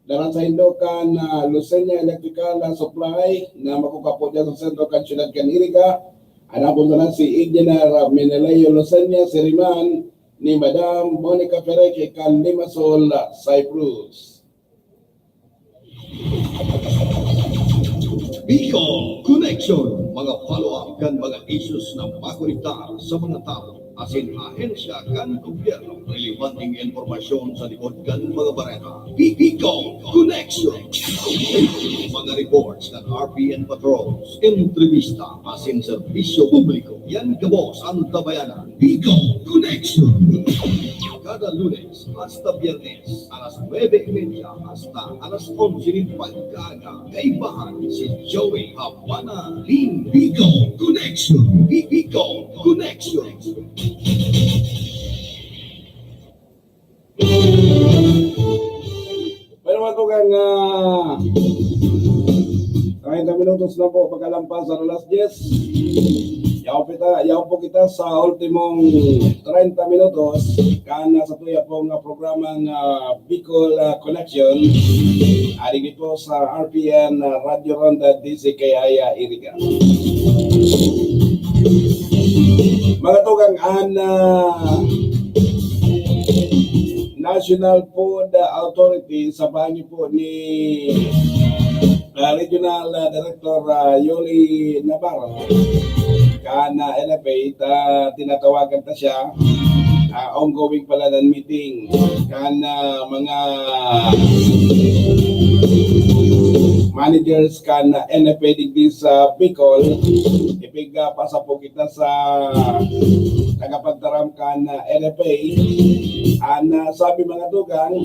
Dara saindo kan, ah, Lucena Electrical, ah, Supply na makukapo dyan sa sentro kan siyudad kan Iriga. Hanapon sana si Engineer, ah, Meneleo Lucena, si Riman ni Madam Monica Ferreque kan Limassol, ah, Cyprus. Bicol Connection, mga follow-up kan mga issues na makonektar sa mga tawo asin ahensya kan gobyerno. Relevanteng impormasyon sa likod kan mga bareta. Bi-, Bicol Connection. Mga reports kan R P N patrols, entrevista asin serbisyo publiko. Yan gabos an tabayanan. Bicol Connection. Kada Lunes hasta Biyernes, alas nuebe y media hasta alas onse nin pagkaaga. Kaibahan si Joey Habana in Bicol Connection. Bi-, Bicol Connection. Bueno, mga tugang, ah, treinta minutos na po pagkalampas sa alas dyes. Yaon kita, yaon po kita sa ultimong treinta minutos kan sa tuya pong, ah, programang, ah, Bicol, ah, Connection. Ari po sa R P N, ah, Radyo Ronda, D Z K I, ah, Iriga. Mga tugang, an, ah, National Food Authority sa paagi po ni, ah, Regional, ah, Director, ah, Yoli Navarro, kan, ah, N F A, ta, tinatawagan ta siya. Ah, ongoing pala ng meeting kan, ah, mga managers kan, ah, N F A digdi sa Bicol. Ipigpasa po kita sa tagapagtaram kan, ah, N F A. An, ah, sabi, mga tugang,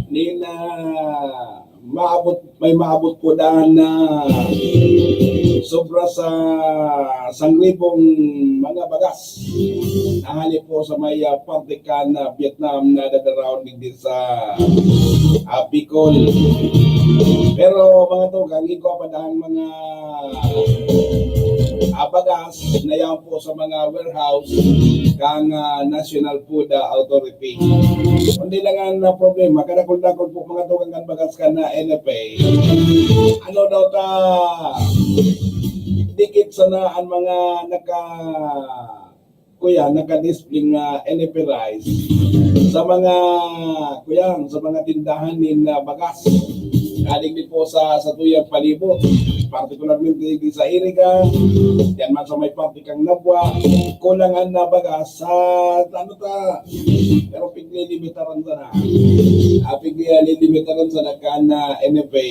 nin, ah, maabot, may maabot po daan na sobra sa sangribong mga bagas na hali po sa may, ah, parte kan, ah, Vietnam na dadaraon digdi sa, ah, Bicol. Pero, mga tugang, igwa pa daan mga, ah, bagas na yaon po sa mga warehouse kan, ah, National Food, ah, Authority. Kundi lang ang, ah, problema, kadakul-dakul po, mga tugang, kan bagas kan, ah, N F A. Ano daw ta, dikit sana ang mga naka, kuya, naka-display nga N F A rice sa mga, kuya, sa mga tindahan nin, ah, bagas. Aning di po sa satuyang palibot, partikularmente di sa Iriga, yan man sa may parte kang Nabua, kulang an nabagas sa, ano ta, pero piglilimitaran sana. Ah, pigli-, lilimitaran sana kan, ah, N F A,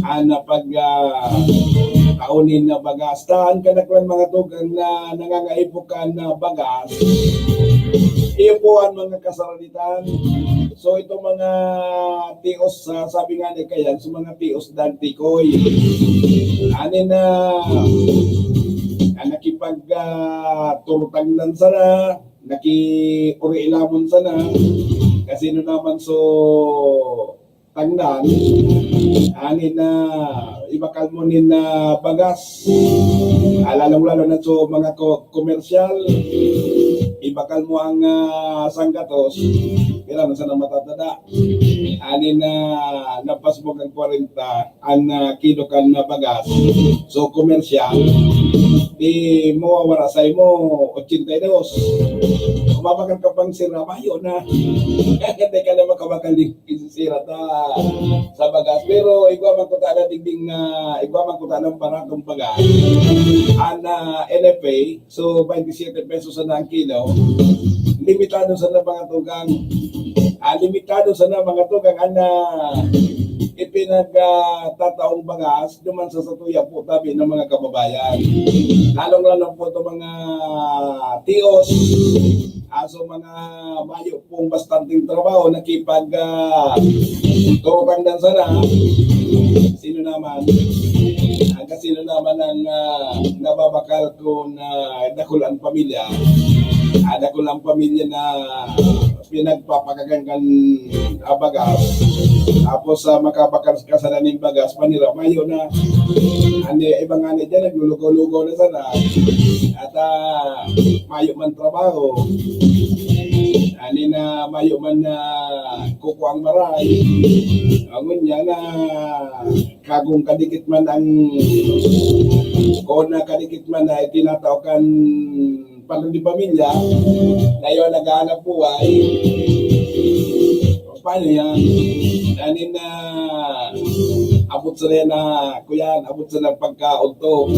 an, ah, pag, ah, kaunin na bagas. Ta an kadaklan mga tugang na nangangaipo kan, ah, bagas, iyo po an mga kasaralitan. So, itong mga tios, ah, sabi nga ni Kayan, so mga tios dan tikoy. Ani na, na nakipag, ah, turutangnan sana, nakiurilamon sana, kasi no naman so tangnan, ani na ibakal mo nin, ah, bagas. Ah, lalong-lalo na so mga ko-, komersyal, ibakal mo ang, ah, sanggatos, pira na sana matatada. Ani na napasbog ang kwarenta, an, ah, kilo kan, ah, bagas. So, komersyal, di mawawara sa imo, ochenta y dos. Kung mabakal ka pang sira, mayo na. Hindi ka na makabakal di sira ta sa bagas. Pero igwa man kuta na digding na, igwa man kuta ng baratong bagas. An, ah, N F A, so, twenty-seven pesos na ang kilo. Limitado sana mga tugang. Ah, limitado sana mga tugang an, ah, ipinag, ah, tataong bagas duman sa satuya po tabi ng mga kababayan. Lalong-lalo po itong mga tios, aso mga mayo pong bastanteng trabaho, nakipag, ah, turutangnan sana. Sino naman? Ang kasino naman ang, ah, nababakal kung, ah, dakul ang pamilya? Ah, dakul ang pamilya na pinagpapakakan kan, ah, bagas. Tapos, ah, makabakal ka sana nin bagas, panira, mayo na. Ang iba nga na dyan, naglulugaw-lugaw na sana. At, ah, mayo man trabaho. Ani na mayo man na kukuang maray. Ang unya na kagong kadikit man ang, o na kadikit man na itinatao kan pamilya, na yun naghahanap buhay. Paano yan? Ani na abot sa na, kuyan, abot sa na pagkaudto.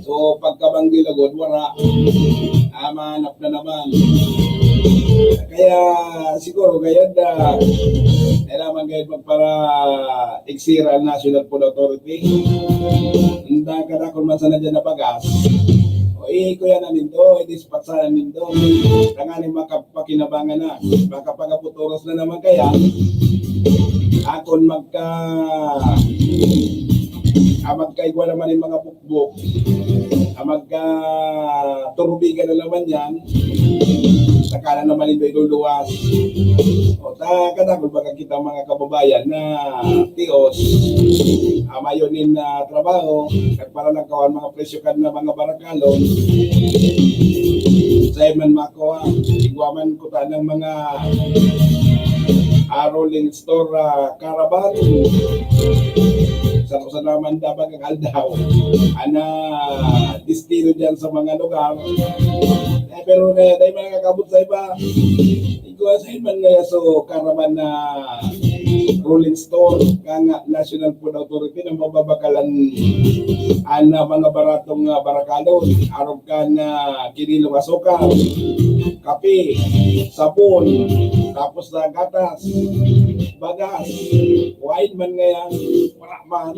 So, pagkabanggi lagod, wala. Ah, mahanap na naman. Kaya, siguro, kaya na, kailangan gayud magpara-eksira ang National Food Authority. Ang kadakol man sana dyan na bagas. O, ikuya na nindo, i-dispatch sana nindo. Tanganing makapakinabangan na. Baka pag-abot oras na naman kaya, akon magka, ah, magkaigwa naman yung mga bukbok. Ah, magka, turubigan na naman yan. Saka na naman ito iluluwas. O, ta, kadakol baga kita mga kababayan na tios, ah, mayo nin, ah, trabaho, nagparalangkaw an mga presyo kan na mga barakalon. Sa man makuha, igwa man kuta ng mga, ah, rolling store, ah, caravan. Sa, sa naman dapat ang aldaw, ana, destino dyan sa mga lugar. Eh, pero kaya tayo mga kakabot sa iba, igwa sa iba nga so caravan na rolling store, kaya nga National Food Authority na mababakalan an, ah, mga baratong, ah, barakalon, arog kan, ah, kinilong asukar, kape, sabon, tapos na gatas, bagas, wine man ngayon, wala man.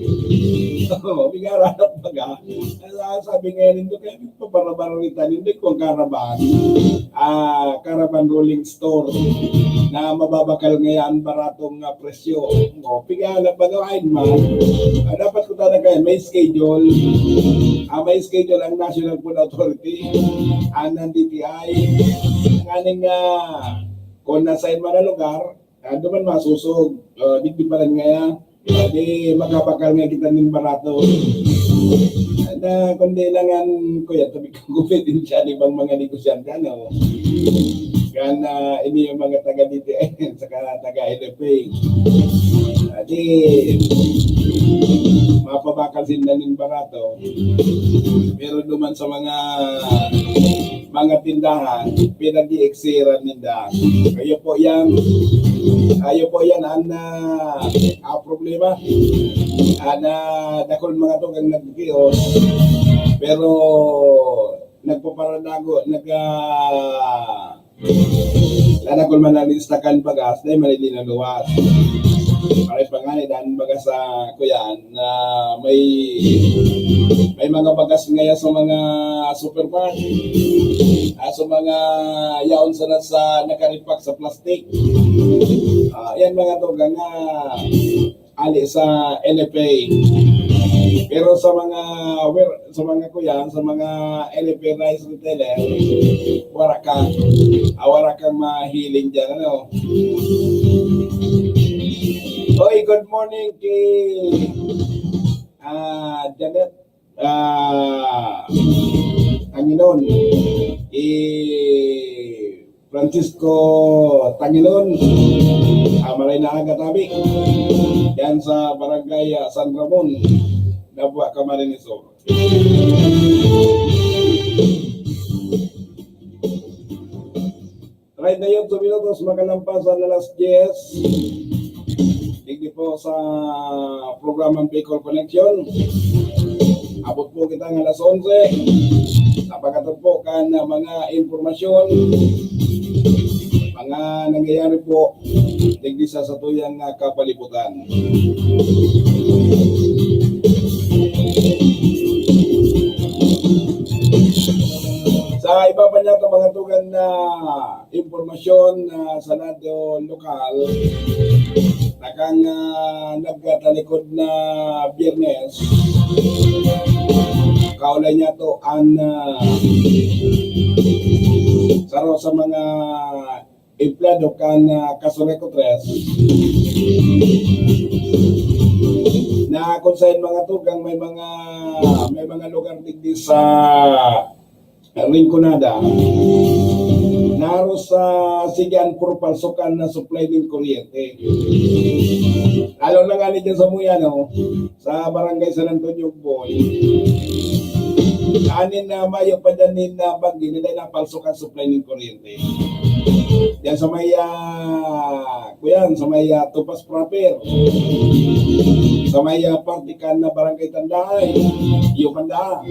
Oo, may garanap baga. Kaya sabi ngayon, hindi kaya pabarabara rin tayo, hindi kung caravan. Ah, caravan rolling store na mababakal ngayon, baratong, ah, presyo. O, piga na pagawain man. Ah, dapat ko talaga yan, may schedule. Ah, may schedule ang National Food Authority, ang N T I. Nganing, ah, kung nasa man na lugar, ah, duman masusog. Ah, digdi pa rin ngayon. Ah, di makabakal nga kita nin barato. Na, kundi lang ang kuya, tabi ko, gupit din siya, di bang mga negosyante, ano? Kan, ah, ini yung mga taga D T I, saka taga N F A. Ah, di, mapabakal sinda nin barato. Pero duman sa mga, mga tindahan, pinag-i-eksiran ninda. Kaya po yan, Ayo po yan ang, ah, ah, problema. Ah, na dakul mga tugang nagkikios, pero nagpaparanago, nag, ah, nadakul man ang listakan bagas, dahil mali din ang luwas. Pares pa nga ni dan bagas sa kuyan na may, may mga bagas ngaya sa mga supermarket. Ah, sa mga yaon sana sa nakaripak sa plastic. Ah, yan mga tugang na ali sa N F A. Pero sa mga wer-, sa mga kuyan, sa mga N F A rice retailer, wala ka, ah, wala kang mahiling diyan, ano. Oy, good morning kay, ah, Janet, ah, Tanginon. I Francisco Tanginon, ah, maray na aga tabi. Yan sa Barangay, ah, San Ramon, Nabua, Camarines Sur. Treinta y ocho minutos, makalampas ang alas diyes. Digdi po sa programang Bicol Connection. Abot po kita ng alas onse. Napakatod po kan mga impormasyon, mga nangyayari po digdi sa satuyang, ah, kapalibutan. Sa iba pa niya, mga tugang na impormasyon, ah, sa lado lokal, takang, ah, nagkatalikod na Biyernes, kaulay niya to ang, ah, saro sa mga empleyado kan, ah, Casureco Tres, na kung saan mga tugang may mga, may mga lugar digdi sa Rinconada, naro sa sigan puro palsukan na supply nin kuryente. Lalo na nga ni dyan sa Muyano, sa Barangay San Antonio Boy, anin na mayo pa dyan nin, ah, bagyo na dahil napalsukan supply nin kuryente. Diyan sa may, ah, kuyan, sa may, ah, Tupas proper. Sa may, ah, parte kan na Barangay Tandaay. Iyo kan daan.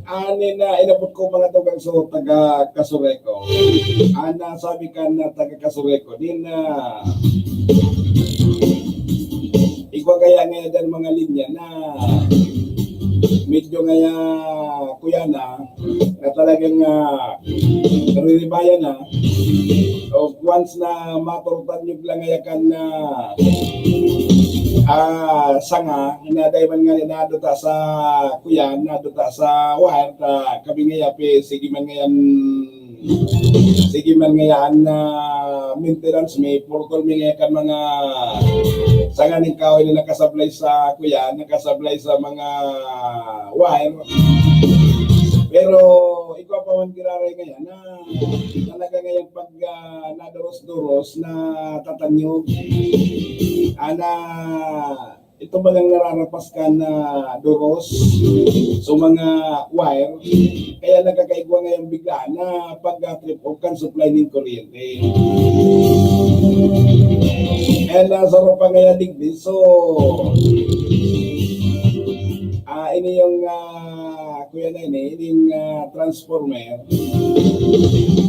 Anin na inabot ko mga tugang so taga Casureco. Ana sabi kan na taga Casureco. Din na igwa kaya ngayon dyan mga linya na medyo ngaya kuya na, na talagang, ah, nariribayan na. So, once na maturutan nyo lang ngaya kan, ah, ah, sanga, na dahil man nga naduta sa kuya, naduta sa wire, ta kami ngaya pe, sige man ngayan, sige man ngayan na maintenance, may purtol mi ngaya kan mga sanga ning kahoy na nakasablay sa kuya, nakasablay sa mga wire. Pero ikaw pa man giraray ngayon na talaga ngayon pag, ah, naduros-duros na tatanyog, ana, ito bagang nararapas ka na duros sa mga wire, kaya nagkakaigwa ngayon bigla na pag, ah, trip off kan supply nin kuryente. And, ah, sa rupa ngayon digdi, so, ah, ini yung, ah, kuya na ini, ining, ah, transformer.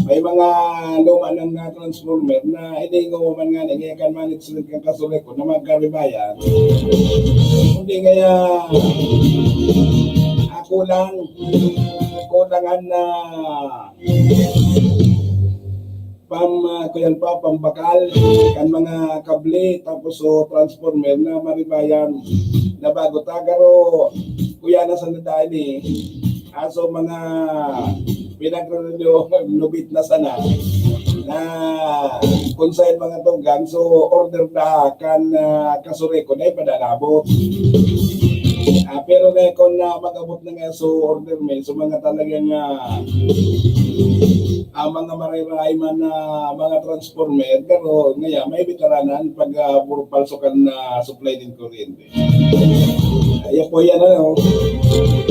May mga luma ng, ah, transformer na ini yung man nga, nagkakan management kan Casureco na magkaribayan. Kundi kaya, ah, kulang, kulangan na pam, ah, kuyan pa, pambakal kan mga kable, tapos so transformer na maribayan na bago ta, garo kuya na sa nadali. Aso mga pinagre-renew, lubit na sana na kung saan mga tugang, so order na kan, ah, Casureco na ipadalabot. Ah, pero na kung na mag-abot na nga, so order may, so mga talagang, ah, ah, mga mariray man na mga transformer, pero ngaya may bitaranan pag, ah, puro palso kan, ah, supply din kuryente. Ayo po yan, ano?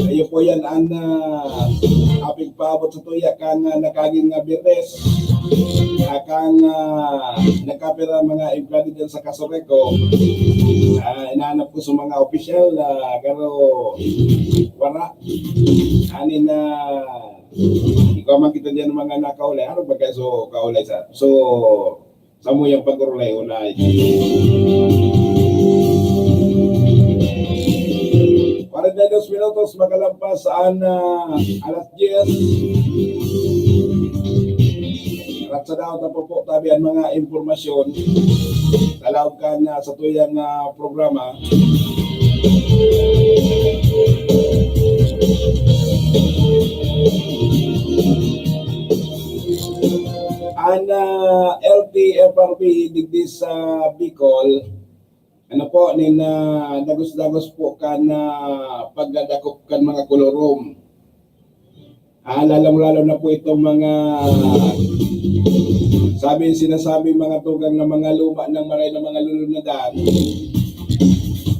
Ayo po yan ang, ah, apig paabot sa tuya kan, ah, nakaging nga Biyernes. Akan, ah, nagkapira mga empleyado dyan sa Casureco. Ah, inaanap ko sa mga opisyal, ah, pero wala. Ani na, ikaw man kita dyan mga nakaulay. Ano ba kayo so kaulay sa? So, sa mo yung pag-urulay-ulay. Kwarenta y dos minutos makalampas an, ah, alas diyes. Ratsadaw na po po tabi ang mga impormasyon sa laog kan, ah, sa tuyang, ah, programa. An, ah, L T F R B digdi sa Bicol, ano po, nin, ah, dagos-dagos po kan, ah, pagdadakop kan mga kolorum. Ah, lalong-lalo na po itong mga sabi, sinasabi mga tugang na mga luma ng maray na mga lulunadan.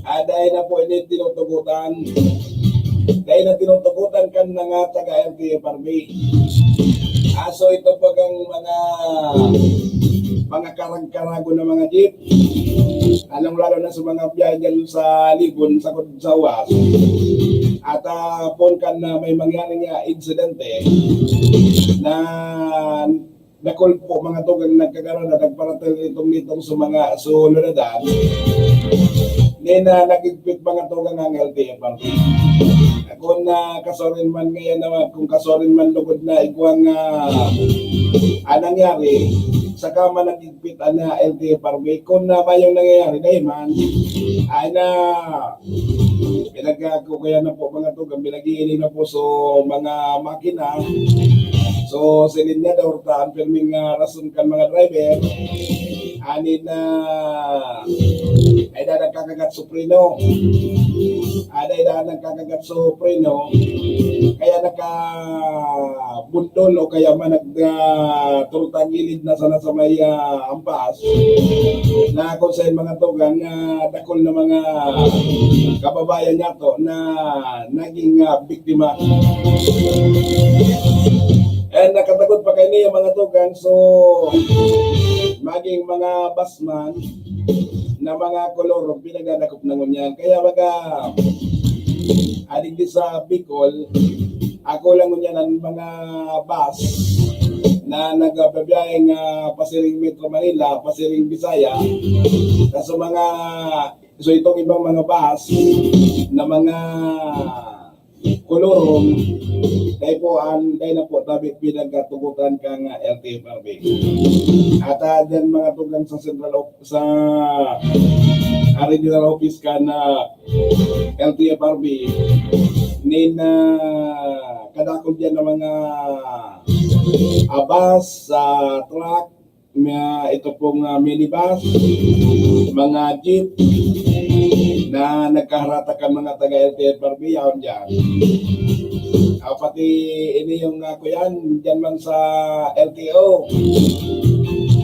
Ah, dahil na po ini tinutugutan. Dahil na tinutugutan kan mga taga L T F R B. Ah, so ito po ang mga, mga karag-karago na mga jeep. Lalong-lalo na sa mga biyahe dyan sa Libon, sa, sa Uwas. At, ah, pon kan na may mangyaring, ah, insidente na dakul po mga tugang nagkakaroon na nagparating itong nitong sa mga suluradan. Then, ah, nagigpit mga tugang ang L T F R B. Kung, ah, kasorin man ngayon naman, kung kasorin man lugod na igwang, ah, ah, nangyari, saka man nagigpit ana L T F R B, kung na ba yung nangyayari, dahil man, ay na, pinagkakukuyan na po mga tugang, pinag-iiling na po so mga makina. So, silinyador ta ang pirming, ah, rason kan mga driver. Ani na, ay na nagkakagat so preno. Ada ida nagkakagat so preno. Kaya nakabundol o kaya man nag, ah, turutang gilid na sana sa may, ah, ampas. Na kung sa mga tugang, ah, dakul na mga kababayan niya to na naging, ah, biktima. And nakatagot pa kayo niya mga tugang. So, maging mga basman na mga kolor, pinagdadakop na ngunyan. Kaya baga, adigdi sa Bicol, ako lang ngunyan ang mga bus na nagbabiyahe nga pasiring Metro Manila, pasiring Bisaya. Sa mga, so itong ibang mga bus na mga kolorum, dahil po, an, dahil na po tabi pinagkatugutan kang, ah, L T F R B. At, ah, dyan mga tugang sa central of, sa, ah, regional office kan, ah, L T F R B, nin, ah, kadakol dyan ng mga, ah, bus, ah, truck, mga, ito pong, ah, minibus, mga jeep na nagkaharata kan mga taga L T F R B, yaon dyan. Ah, pati ini yung, ah, kuyan, dyan man sa L T O.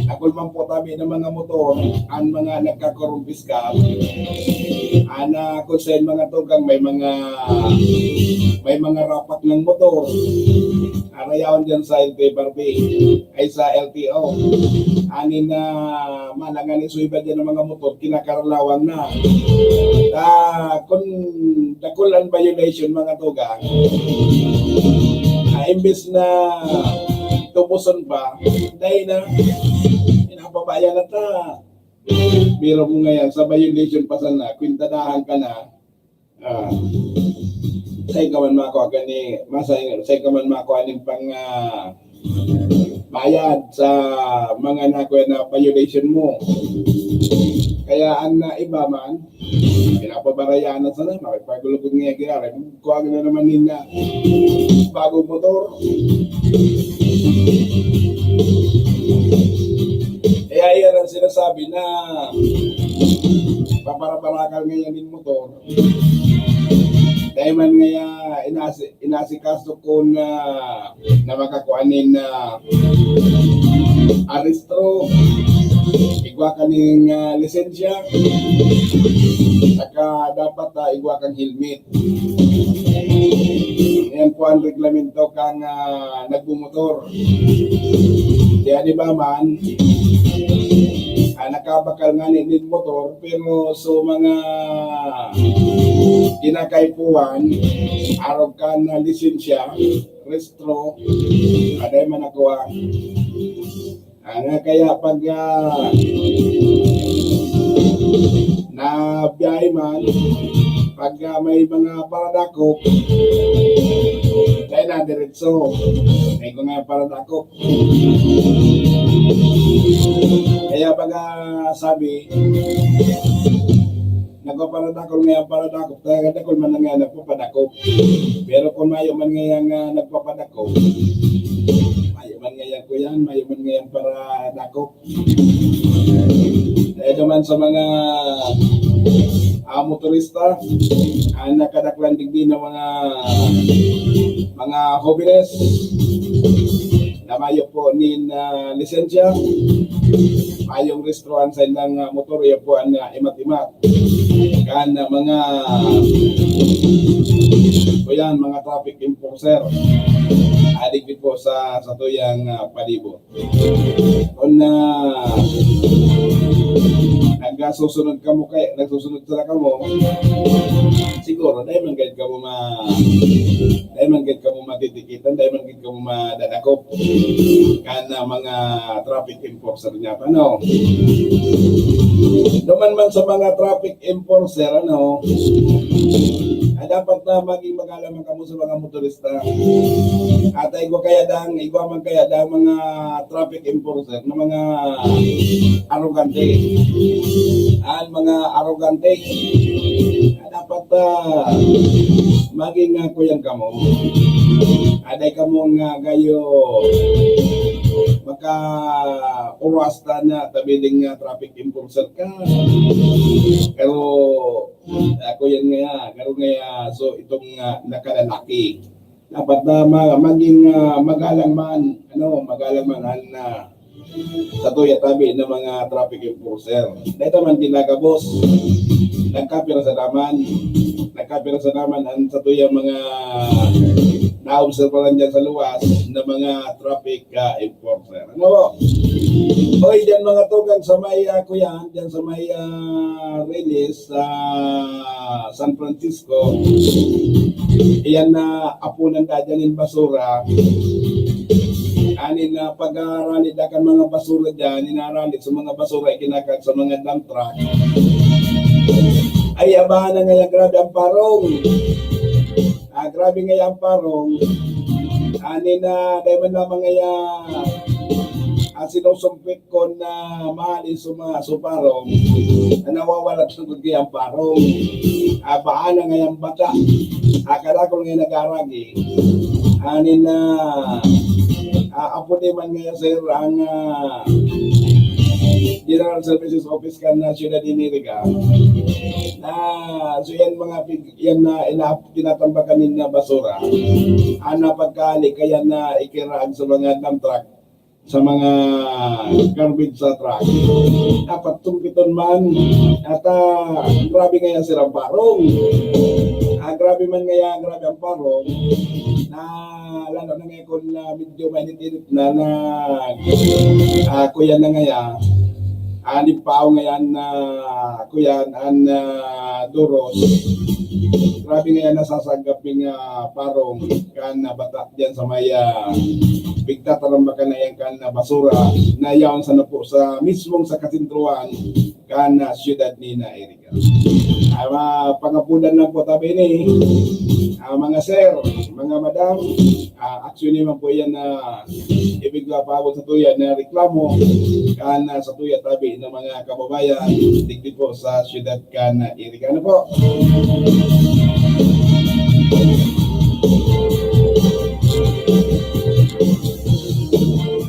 Dakul man po tabi ng mga motor, ang mga nagkakorumpiskar. Ana, kung sa mga tugang, may mga, may mga rapak ng motor. Arayaon dyan sa L T F R B, ay sa L T O. Ani na, malangan ni suiba dyan ng mga motor, kinakaralawang na. Ah, kung dakul ang violation, mga tugang, ah, imbes na tubuson pa, dahil na, pinapabayaan na ta. Pero mo ngayon, sa violation pa sana, kwintadahan ka na, ah, sa ikaw man mako, gani, masa, sa ikaw man mako, aning pang, ah, bayad sa mga nakuha na violation mo. Kaya ang, ah, iba man, pinapabarayaan na sana, makipagulugod nga, ginara, kuha na naman nila bagong motor. Kaya yan ang sinasabi na paparaparakal ngayon yung motor. Dahil man nga inasi-, inasikaso ko na, na makakuha nin, ah, arestro, igwa ka ning, ah, lisensya, saka dapat, ah, igwa kang helmet. Yan kuan, reglamento kan, ah, nagmumotor. Kaya di ba man, ah, nakabakal nga ni, nin motor, pero so mga kinakaipuhan, arog kan, ah, lisensya, rehistro, aday man ako, ah. Ana kaya pag, ah, nabiyahe man, pag, ah, may mga paradakop, kaya na diretso. May mga paradakop. Kaya pag, ah, sabi, nagpaparadakop ngayon, paradakop, talaga dakul man na nga nagpapadakop. Pero kung mayo man ngayon nga nagpapadakop, mayo man ngayon ko yan, mayo man ngayon paradakop. Dahil naman sa mga, ah, motorista, ang nakadaklan digdi ng mga, mga hobenes na mayo po nin, ah, lisensya, mayong rehistruhan sa ilang, ah, motor, yan po ang, ah, imat-imat. Kan, ah, mga, o yan, mga traffic enforcer. Adik din po sa, sa tuyang, ah, palibot. Kung, ah, nagsusunod kamo kay, nagsusunod sila kamo, siguro, dahil man gayud kamo ma-, dahil man gayud kamo matitikitan, dahil man gayud kamo madadakop. Kan, ah, mga traffic enforcer niya pa, no? Duman man sa mga traffic enforcer, ano, ay dapat na maging magalang man kamo sa mga motorista. At igwa kaya dang, igwa man kaya dang mga traffic enforcer na mga arogante. Ang mga arogante, dapat, ah, maging, ah, kuyan kamo. Aday kamo nga gayo maka-oras ta na tabi ding, ah, traffic enforcer ka. Pero ako yan nga, garo nga, so itong, ah, nakalalaki. Dapat na ma-, maging, ah, magalang man, ano, magalang man ang, ah, sa tuya tabi ng mga traffic enforcer. Dahil naman ginagabos, nagkapira sa naman, nagkapira sa naman ang sa tuya mga naobserbahan dyan sa luwas na mga traffic, ah, enforcer. Ano po? Oy, dyan mga tugang sa may, ah, kuyan, dyan sa may, ah, release, sa San Francisco, iyan na apunan da dyan yung basura. Anin na pag-aarali da kan mga basura dyan, inarali sa mga basura, ikinakag sa mga dump truck. Ay, abahan na ngayon, grabe ang parong. Ah, grabe ngayon ang parong. Anin na, dahil man lamang ngayon, ah, sinusumpit kon, ah, mahali sa mga suparong, na nawawala tungkol kaya ang parong. Ah, paana ngayang bata? Ah, kadakol ngayon nag-aragi. Anin na, ah, apo di man ngayon, sir, ang, ah, General Services Office kan, ah, Ciudad Generica. Na, so yan mga pig-, yan na ina-, tinatambakan nin na basura. Ang napagkali kaya na ikiraag sa mga dump truck, sa mga garbage sa truck. Dapat tumpiton man. At, ah, grabe ngayon sila parong. Ah, grabe man ngayon, grabe ang parong. Na, lalo na ngayon kung, ah, medyo mainit-init na, na, ah, kuya na ngayon. Ani pao ngayon na kuyan an, ah, doros. Grabe ngayon nasasagap ning, ah, parong kan, ah, bata diyan sa may, ah, pigtatarambakan na yan kan, ah, basura na yaon sa napo sa mismong sa kasentruhan kan, ah, siyudad ni na Erica. Ah, mapangapudan lang po tabi ni, ah, mga sir, mga madam, ah, actually man po yan na ibig ko paabot sa tuya na reklamo kan, ah, sa tuya tabi ng mga kababayan digdi po sa siyudad kan, ah, Iriga. Ano po?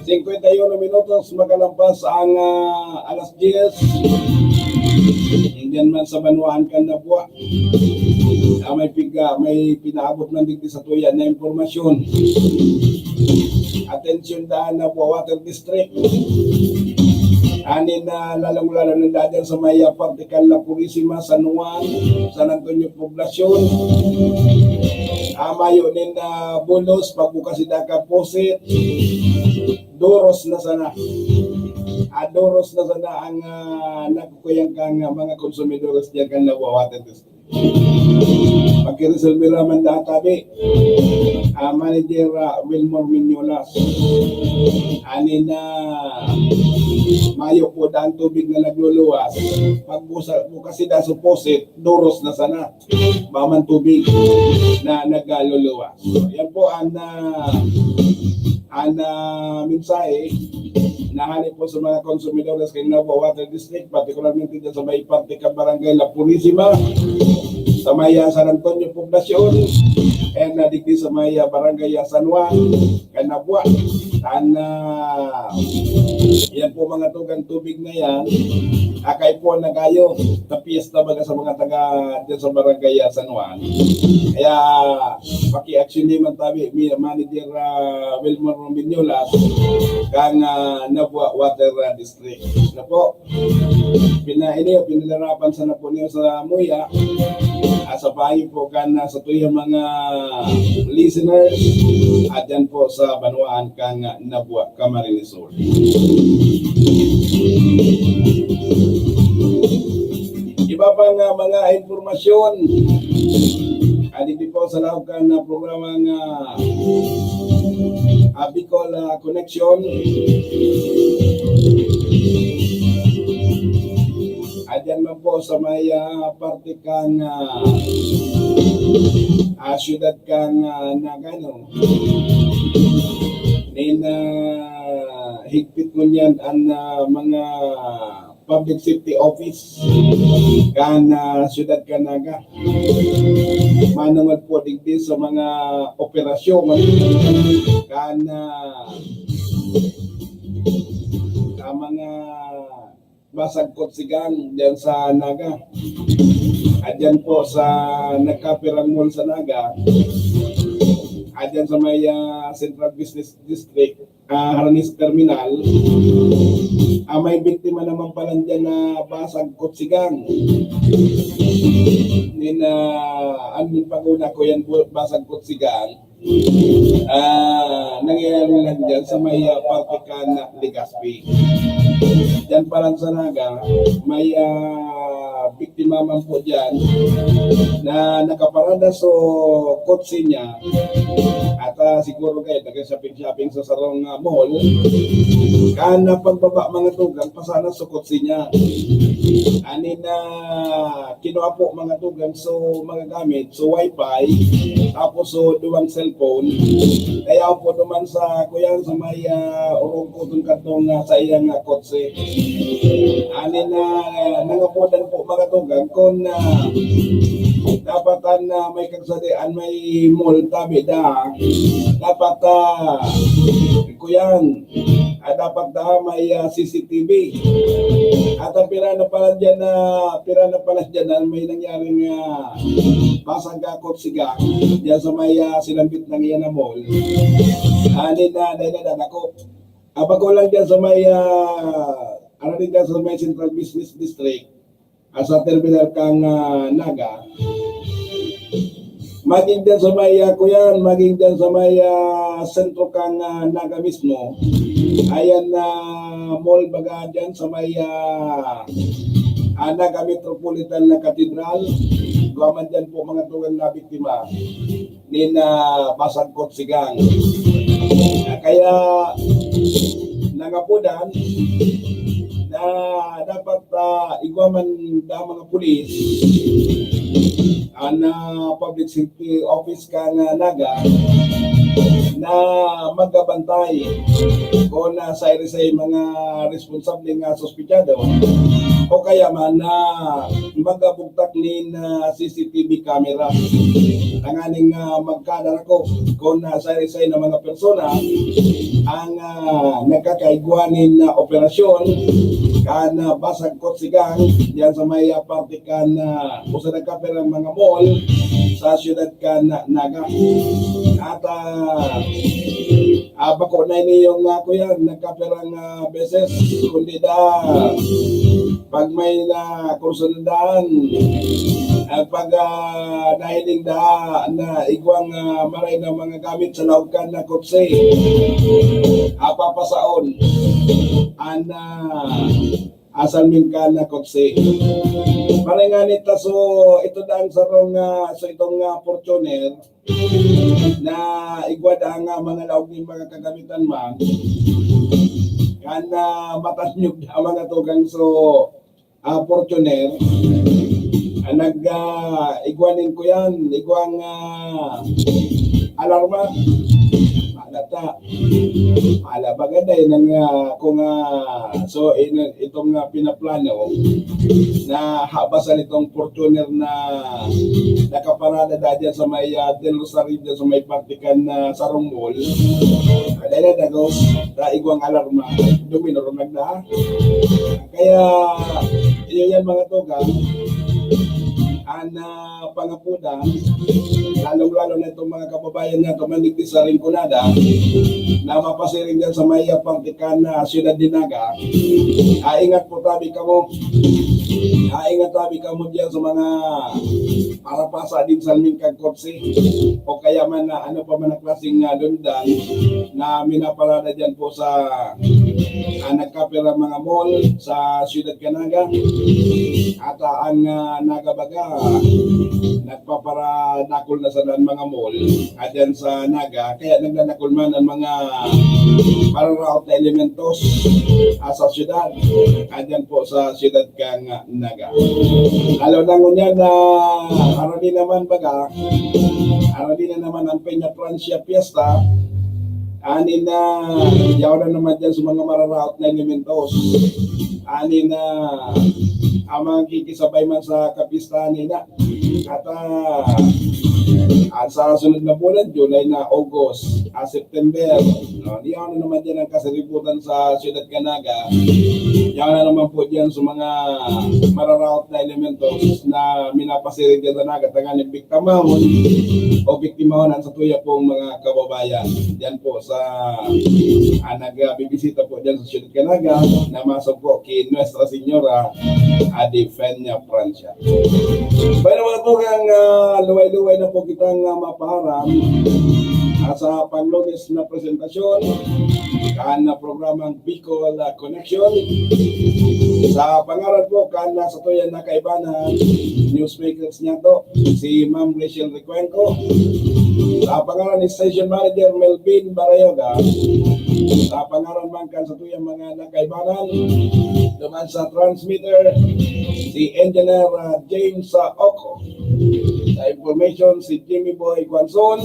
Singkwenta y uno minutos makalampas ang, ah, alas diyes. Diyan man sa banwaan kan Nabua. Ah, may piga-, may pinaabot man digdi sa tuya na impormasyon. Atensyon daan na po, Water District. Anin na lalong-lalo na daan sa may, ah, Partical La Purisima, San Juan, San Antonio Poblacion. Ah, Mayo nin, ah, bulos, pagbukas sinda kan faucet, duros na sana. Ah, duros na sana ang, ah, nagkukuyang kan, ah, mga konsumidores diyan kan Nabua Water District. Pagkiresolbera man data, bi, ah, Manager, ah, Wilmore Miñolas. Ani na, mayo po daan tubig na nagluluwas. Pagbusa-, bukas sinda sa faucet, duros na sana. Mayo man tubig na nagluluwas. So, yan po ang, ah, ang, ah, mensahe na hali po sa mga konsumidores kan Nabua Water District, partikularmente dyan sa may parte kan Barangay La Purisima, sa may, ah, San Antonio Poblacion, and, ah, digdi sa may, ah, Barangay, ah, San Juan, kan Nabua. An, ah, yan po mga tugang tubig na yan, akay po nagayo na piyesta baga sa mga taga dyan sa Barangay, ah, San Juan. Kaya paki-action naman tabi, mi-, Manager, ah, Wilmore Miñolas, kan, ah, Nabua Water, ah, District. Na po, pinaini o pinalarapan sana po niyo sa muya, ah, sa payo po kan, ah, sa tuyang mga listeners, at yan po sa banwaan kan, ah, Nabua, Camarines Sur. Iba pang, ah, mga impormasyon. Ah, digdi po sa laog kan, ah, programa nga, ah, Bicol, ah, Connection. Ah, dyan man po sa may, ah, parte kan, ah, ah, siyudad kan, ah, Naga, no? Nin, ah, higpit ngunyan an, ah, mga public safety office kan, ah, siyudad kan Naga. Manongod po digdi sa mga operasyon kan, ah, sa mga basag kotsigang diyan sa Naga. At diyan po sa nagkapirang mall sa Naga, at diyan sa may, ah, Central Business District, ah, harani sa terminal, ah, may biktima naman pala diyan na basag kotsigang. Nin, ah, an pag-una ko yan, bu-, basag kotsigang. Ah, nangyayari lang dyan sa may, ah, parte kan Legazpi. Dyan pa lang sa Naga, may, ah, biktima man po dyan na nakaparada so kotse niya. At, ah, siguro kayo, nag-shopping-shopping sa sarong, ah, mall. Kan, ah, pagbaba, mga tugang, pasana so kotse niya. Ani na kinua po, mga tugang, so mga gamit, so wifi, tapos so duwang cellphone. Kaya po naman sa, kuya, sa may, ah, orog ko dun kadtong, ah, sa iyang, ah, kotse. Ani na, ah, nangapodan po, mga tugang, kung, ah, dapat an, ah, may kagsadian, may mall, tabi da. Dapat, ah, kuyan, ah, dapat da may, ah, C C T V. At ang pira na pala dyan na, pira na pala dyan na may nangyaring, ah, basag ka kotsigang dyan sa may, ah, sinambit ng iyan na mall. Ani na, dahil na, dako. Abang ko lang dyan sa may, ah, ano din dyan sa may Central Business District, ah, sa terminal kang, ah, Naga. Maging dyan sa may, ah, kuyan, maging dyan sa may, ah, sentro kang, ah, Naga mismo. Ayan na mall baga dyan sa may, ah, ah, Naga Metropolitan na Cathedral. Duwa man dyan po, mga tugang, na biktima nin, ah, basag kotsigang. Ah, kaya nangapodan na dapat, ah, igwa man da mga pulis, ah, na public safety office kan, ah, Naga na magbantay kung, ah, sa irisay mga responsable nga suspechado o kaya man na magbugtak nin, ah, C C T V camera. Tanganing, ah, magkadara ko kung, ah, sa irisay na mga persona ang, ah, nagkakaigwa nin, ah, operasyon kan, ah, basag kotsigang diyan sa may, ah, parte kan, ah, usa nagkapirang mga mall sa siyudad kan, ah, Naga. At, ah, ah, bako na ini yung, ah, kuya, nagkapirang, ah, beses, kundi da, pag may na kursundan, Pag, ah, nahiling da na igwang, ah, maray na mga gamit sa laog kan na kotse, apapasaon an, ah, asal min kan na kotse. Maray nga nita, so ito na ang sarong, ah, so itong, ah, Fortuner na igwa da ang, ah, mga laog nin mga kagamitan man. Kan, ah, matanyog na mga tugang so ah, Fortuner, ah, nag, ah, igwa nin kuyan, igwang, ah, alarma. Malata. Ala, bagay na yun ang, ah, kung, ah, so, in, itong, ah, pinaplano na habasan itong Fortuner na nakaparada da dyan sa may, ah, Del Rosario, dyan sa may parte kan, ah, Sarong Mall. Kada na dagos, ta igwang alarma, duminurunag na. Kaya, iyo yan, mga tugang, an, ah, pangapudan, lalong-lalo na itong mga kababayan nga tumandig sa Rinconada, na mapasiring dyan sa may, ah, parte kan, ah, Siyudad de Naga, ah, ingat po tabi kamo. Ah, ingat tabi kamo dyan sa mga parapasa din sa Almin kag Kotse. O kaya man na ano pa man ang klaseng, ah, dundan na minaparada dyan po sa, ah, nagkapira mga mall sa Siyudad kan Naga. At, ah, ang, ah, Naga baga, nagpaparadakol na sana ang mga mall, ah, dyan sa Naga. Kaya nagdadakol man ang mga mararaot na elementos, ah, sa siyudad, ah, dyan po sa siyudad kan Naga. Lalo na ngunyan na arali naman baga, arali na naman ang Peña Francia Fiesta. Ani na, yaw na naman dyan sa mga mararaot na elementos. Ani na, ang mga kikisabay man sa kapistahan nila. At, ah, at sa sunod na bulan, July na, August, ah, September, no? Yaw na naman dyan ang kasaributan sa siyudad kan Naga. Yaw na naman po dyan sa mga mararaot na elementos na minapasiring dyan sa Naga, tanganing biktimahon o biktimahon ang satuya pong mga kababayan. Dyan po sa, ah, nagbibisita po dyan sa siyudad kan Naga na masog po ki Nuestra Señora, ah, de Peña Francia. Bueno, mga tugang, ah, luway-luway na po kitang, ah, mapaharam, ah, sa panglunes na presentasyon kan, ah, programang Bicol, ah, Connection. Sa pangaran po kan, ah, satuyan na kaibanan, newsmakers niya to, si Ma'am Rachel Recuenco. Sa pangaran ni Station Manager Melvin Barayoga. Sa pangaran man kan satuyang mga nakaibanan, duman sa transmitter, si Engineer, ah, James, ah, Oco. Sa information, si Jimmy Boy Guanzon.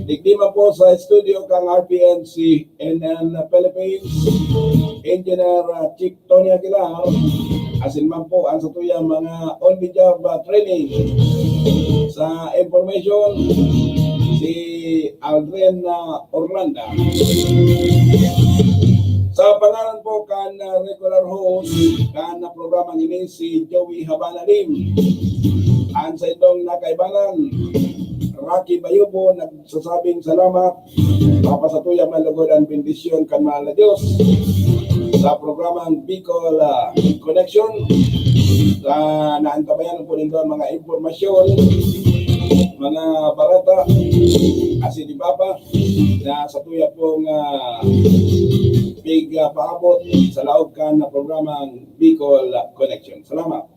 Digdi man po sa studio kang R P N C N N Philippines, Engineer, ah, Chief Tony Aguilar. Asin man po ang satuyang mga on the job, ah, training. Sa information, si Aldrin, ah, Orlando. Sa pangaran po kan, ah, regular host kan, ah, programang ini, si Joey Habana Lim. Ang sa itong nakaibanan, Rocky Bayubo, nagsasabing salamat. Papasatuya man lugod ang bendisyon kan mahal na Diyos sa programang Bicol, ah, Connection. Sa naantabayan po nindo ang mga impormasyon, mga bareta, asin iba pa na satuya pong, ah, pig, ah, paabot sa laog kan na programang Bicol Connection. Salamat.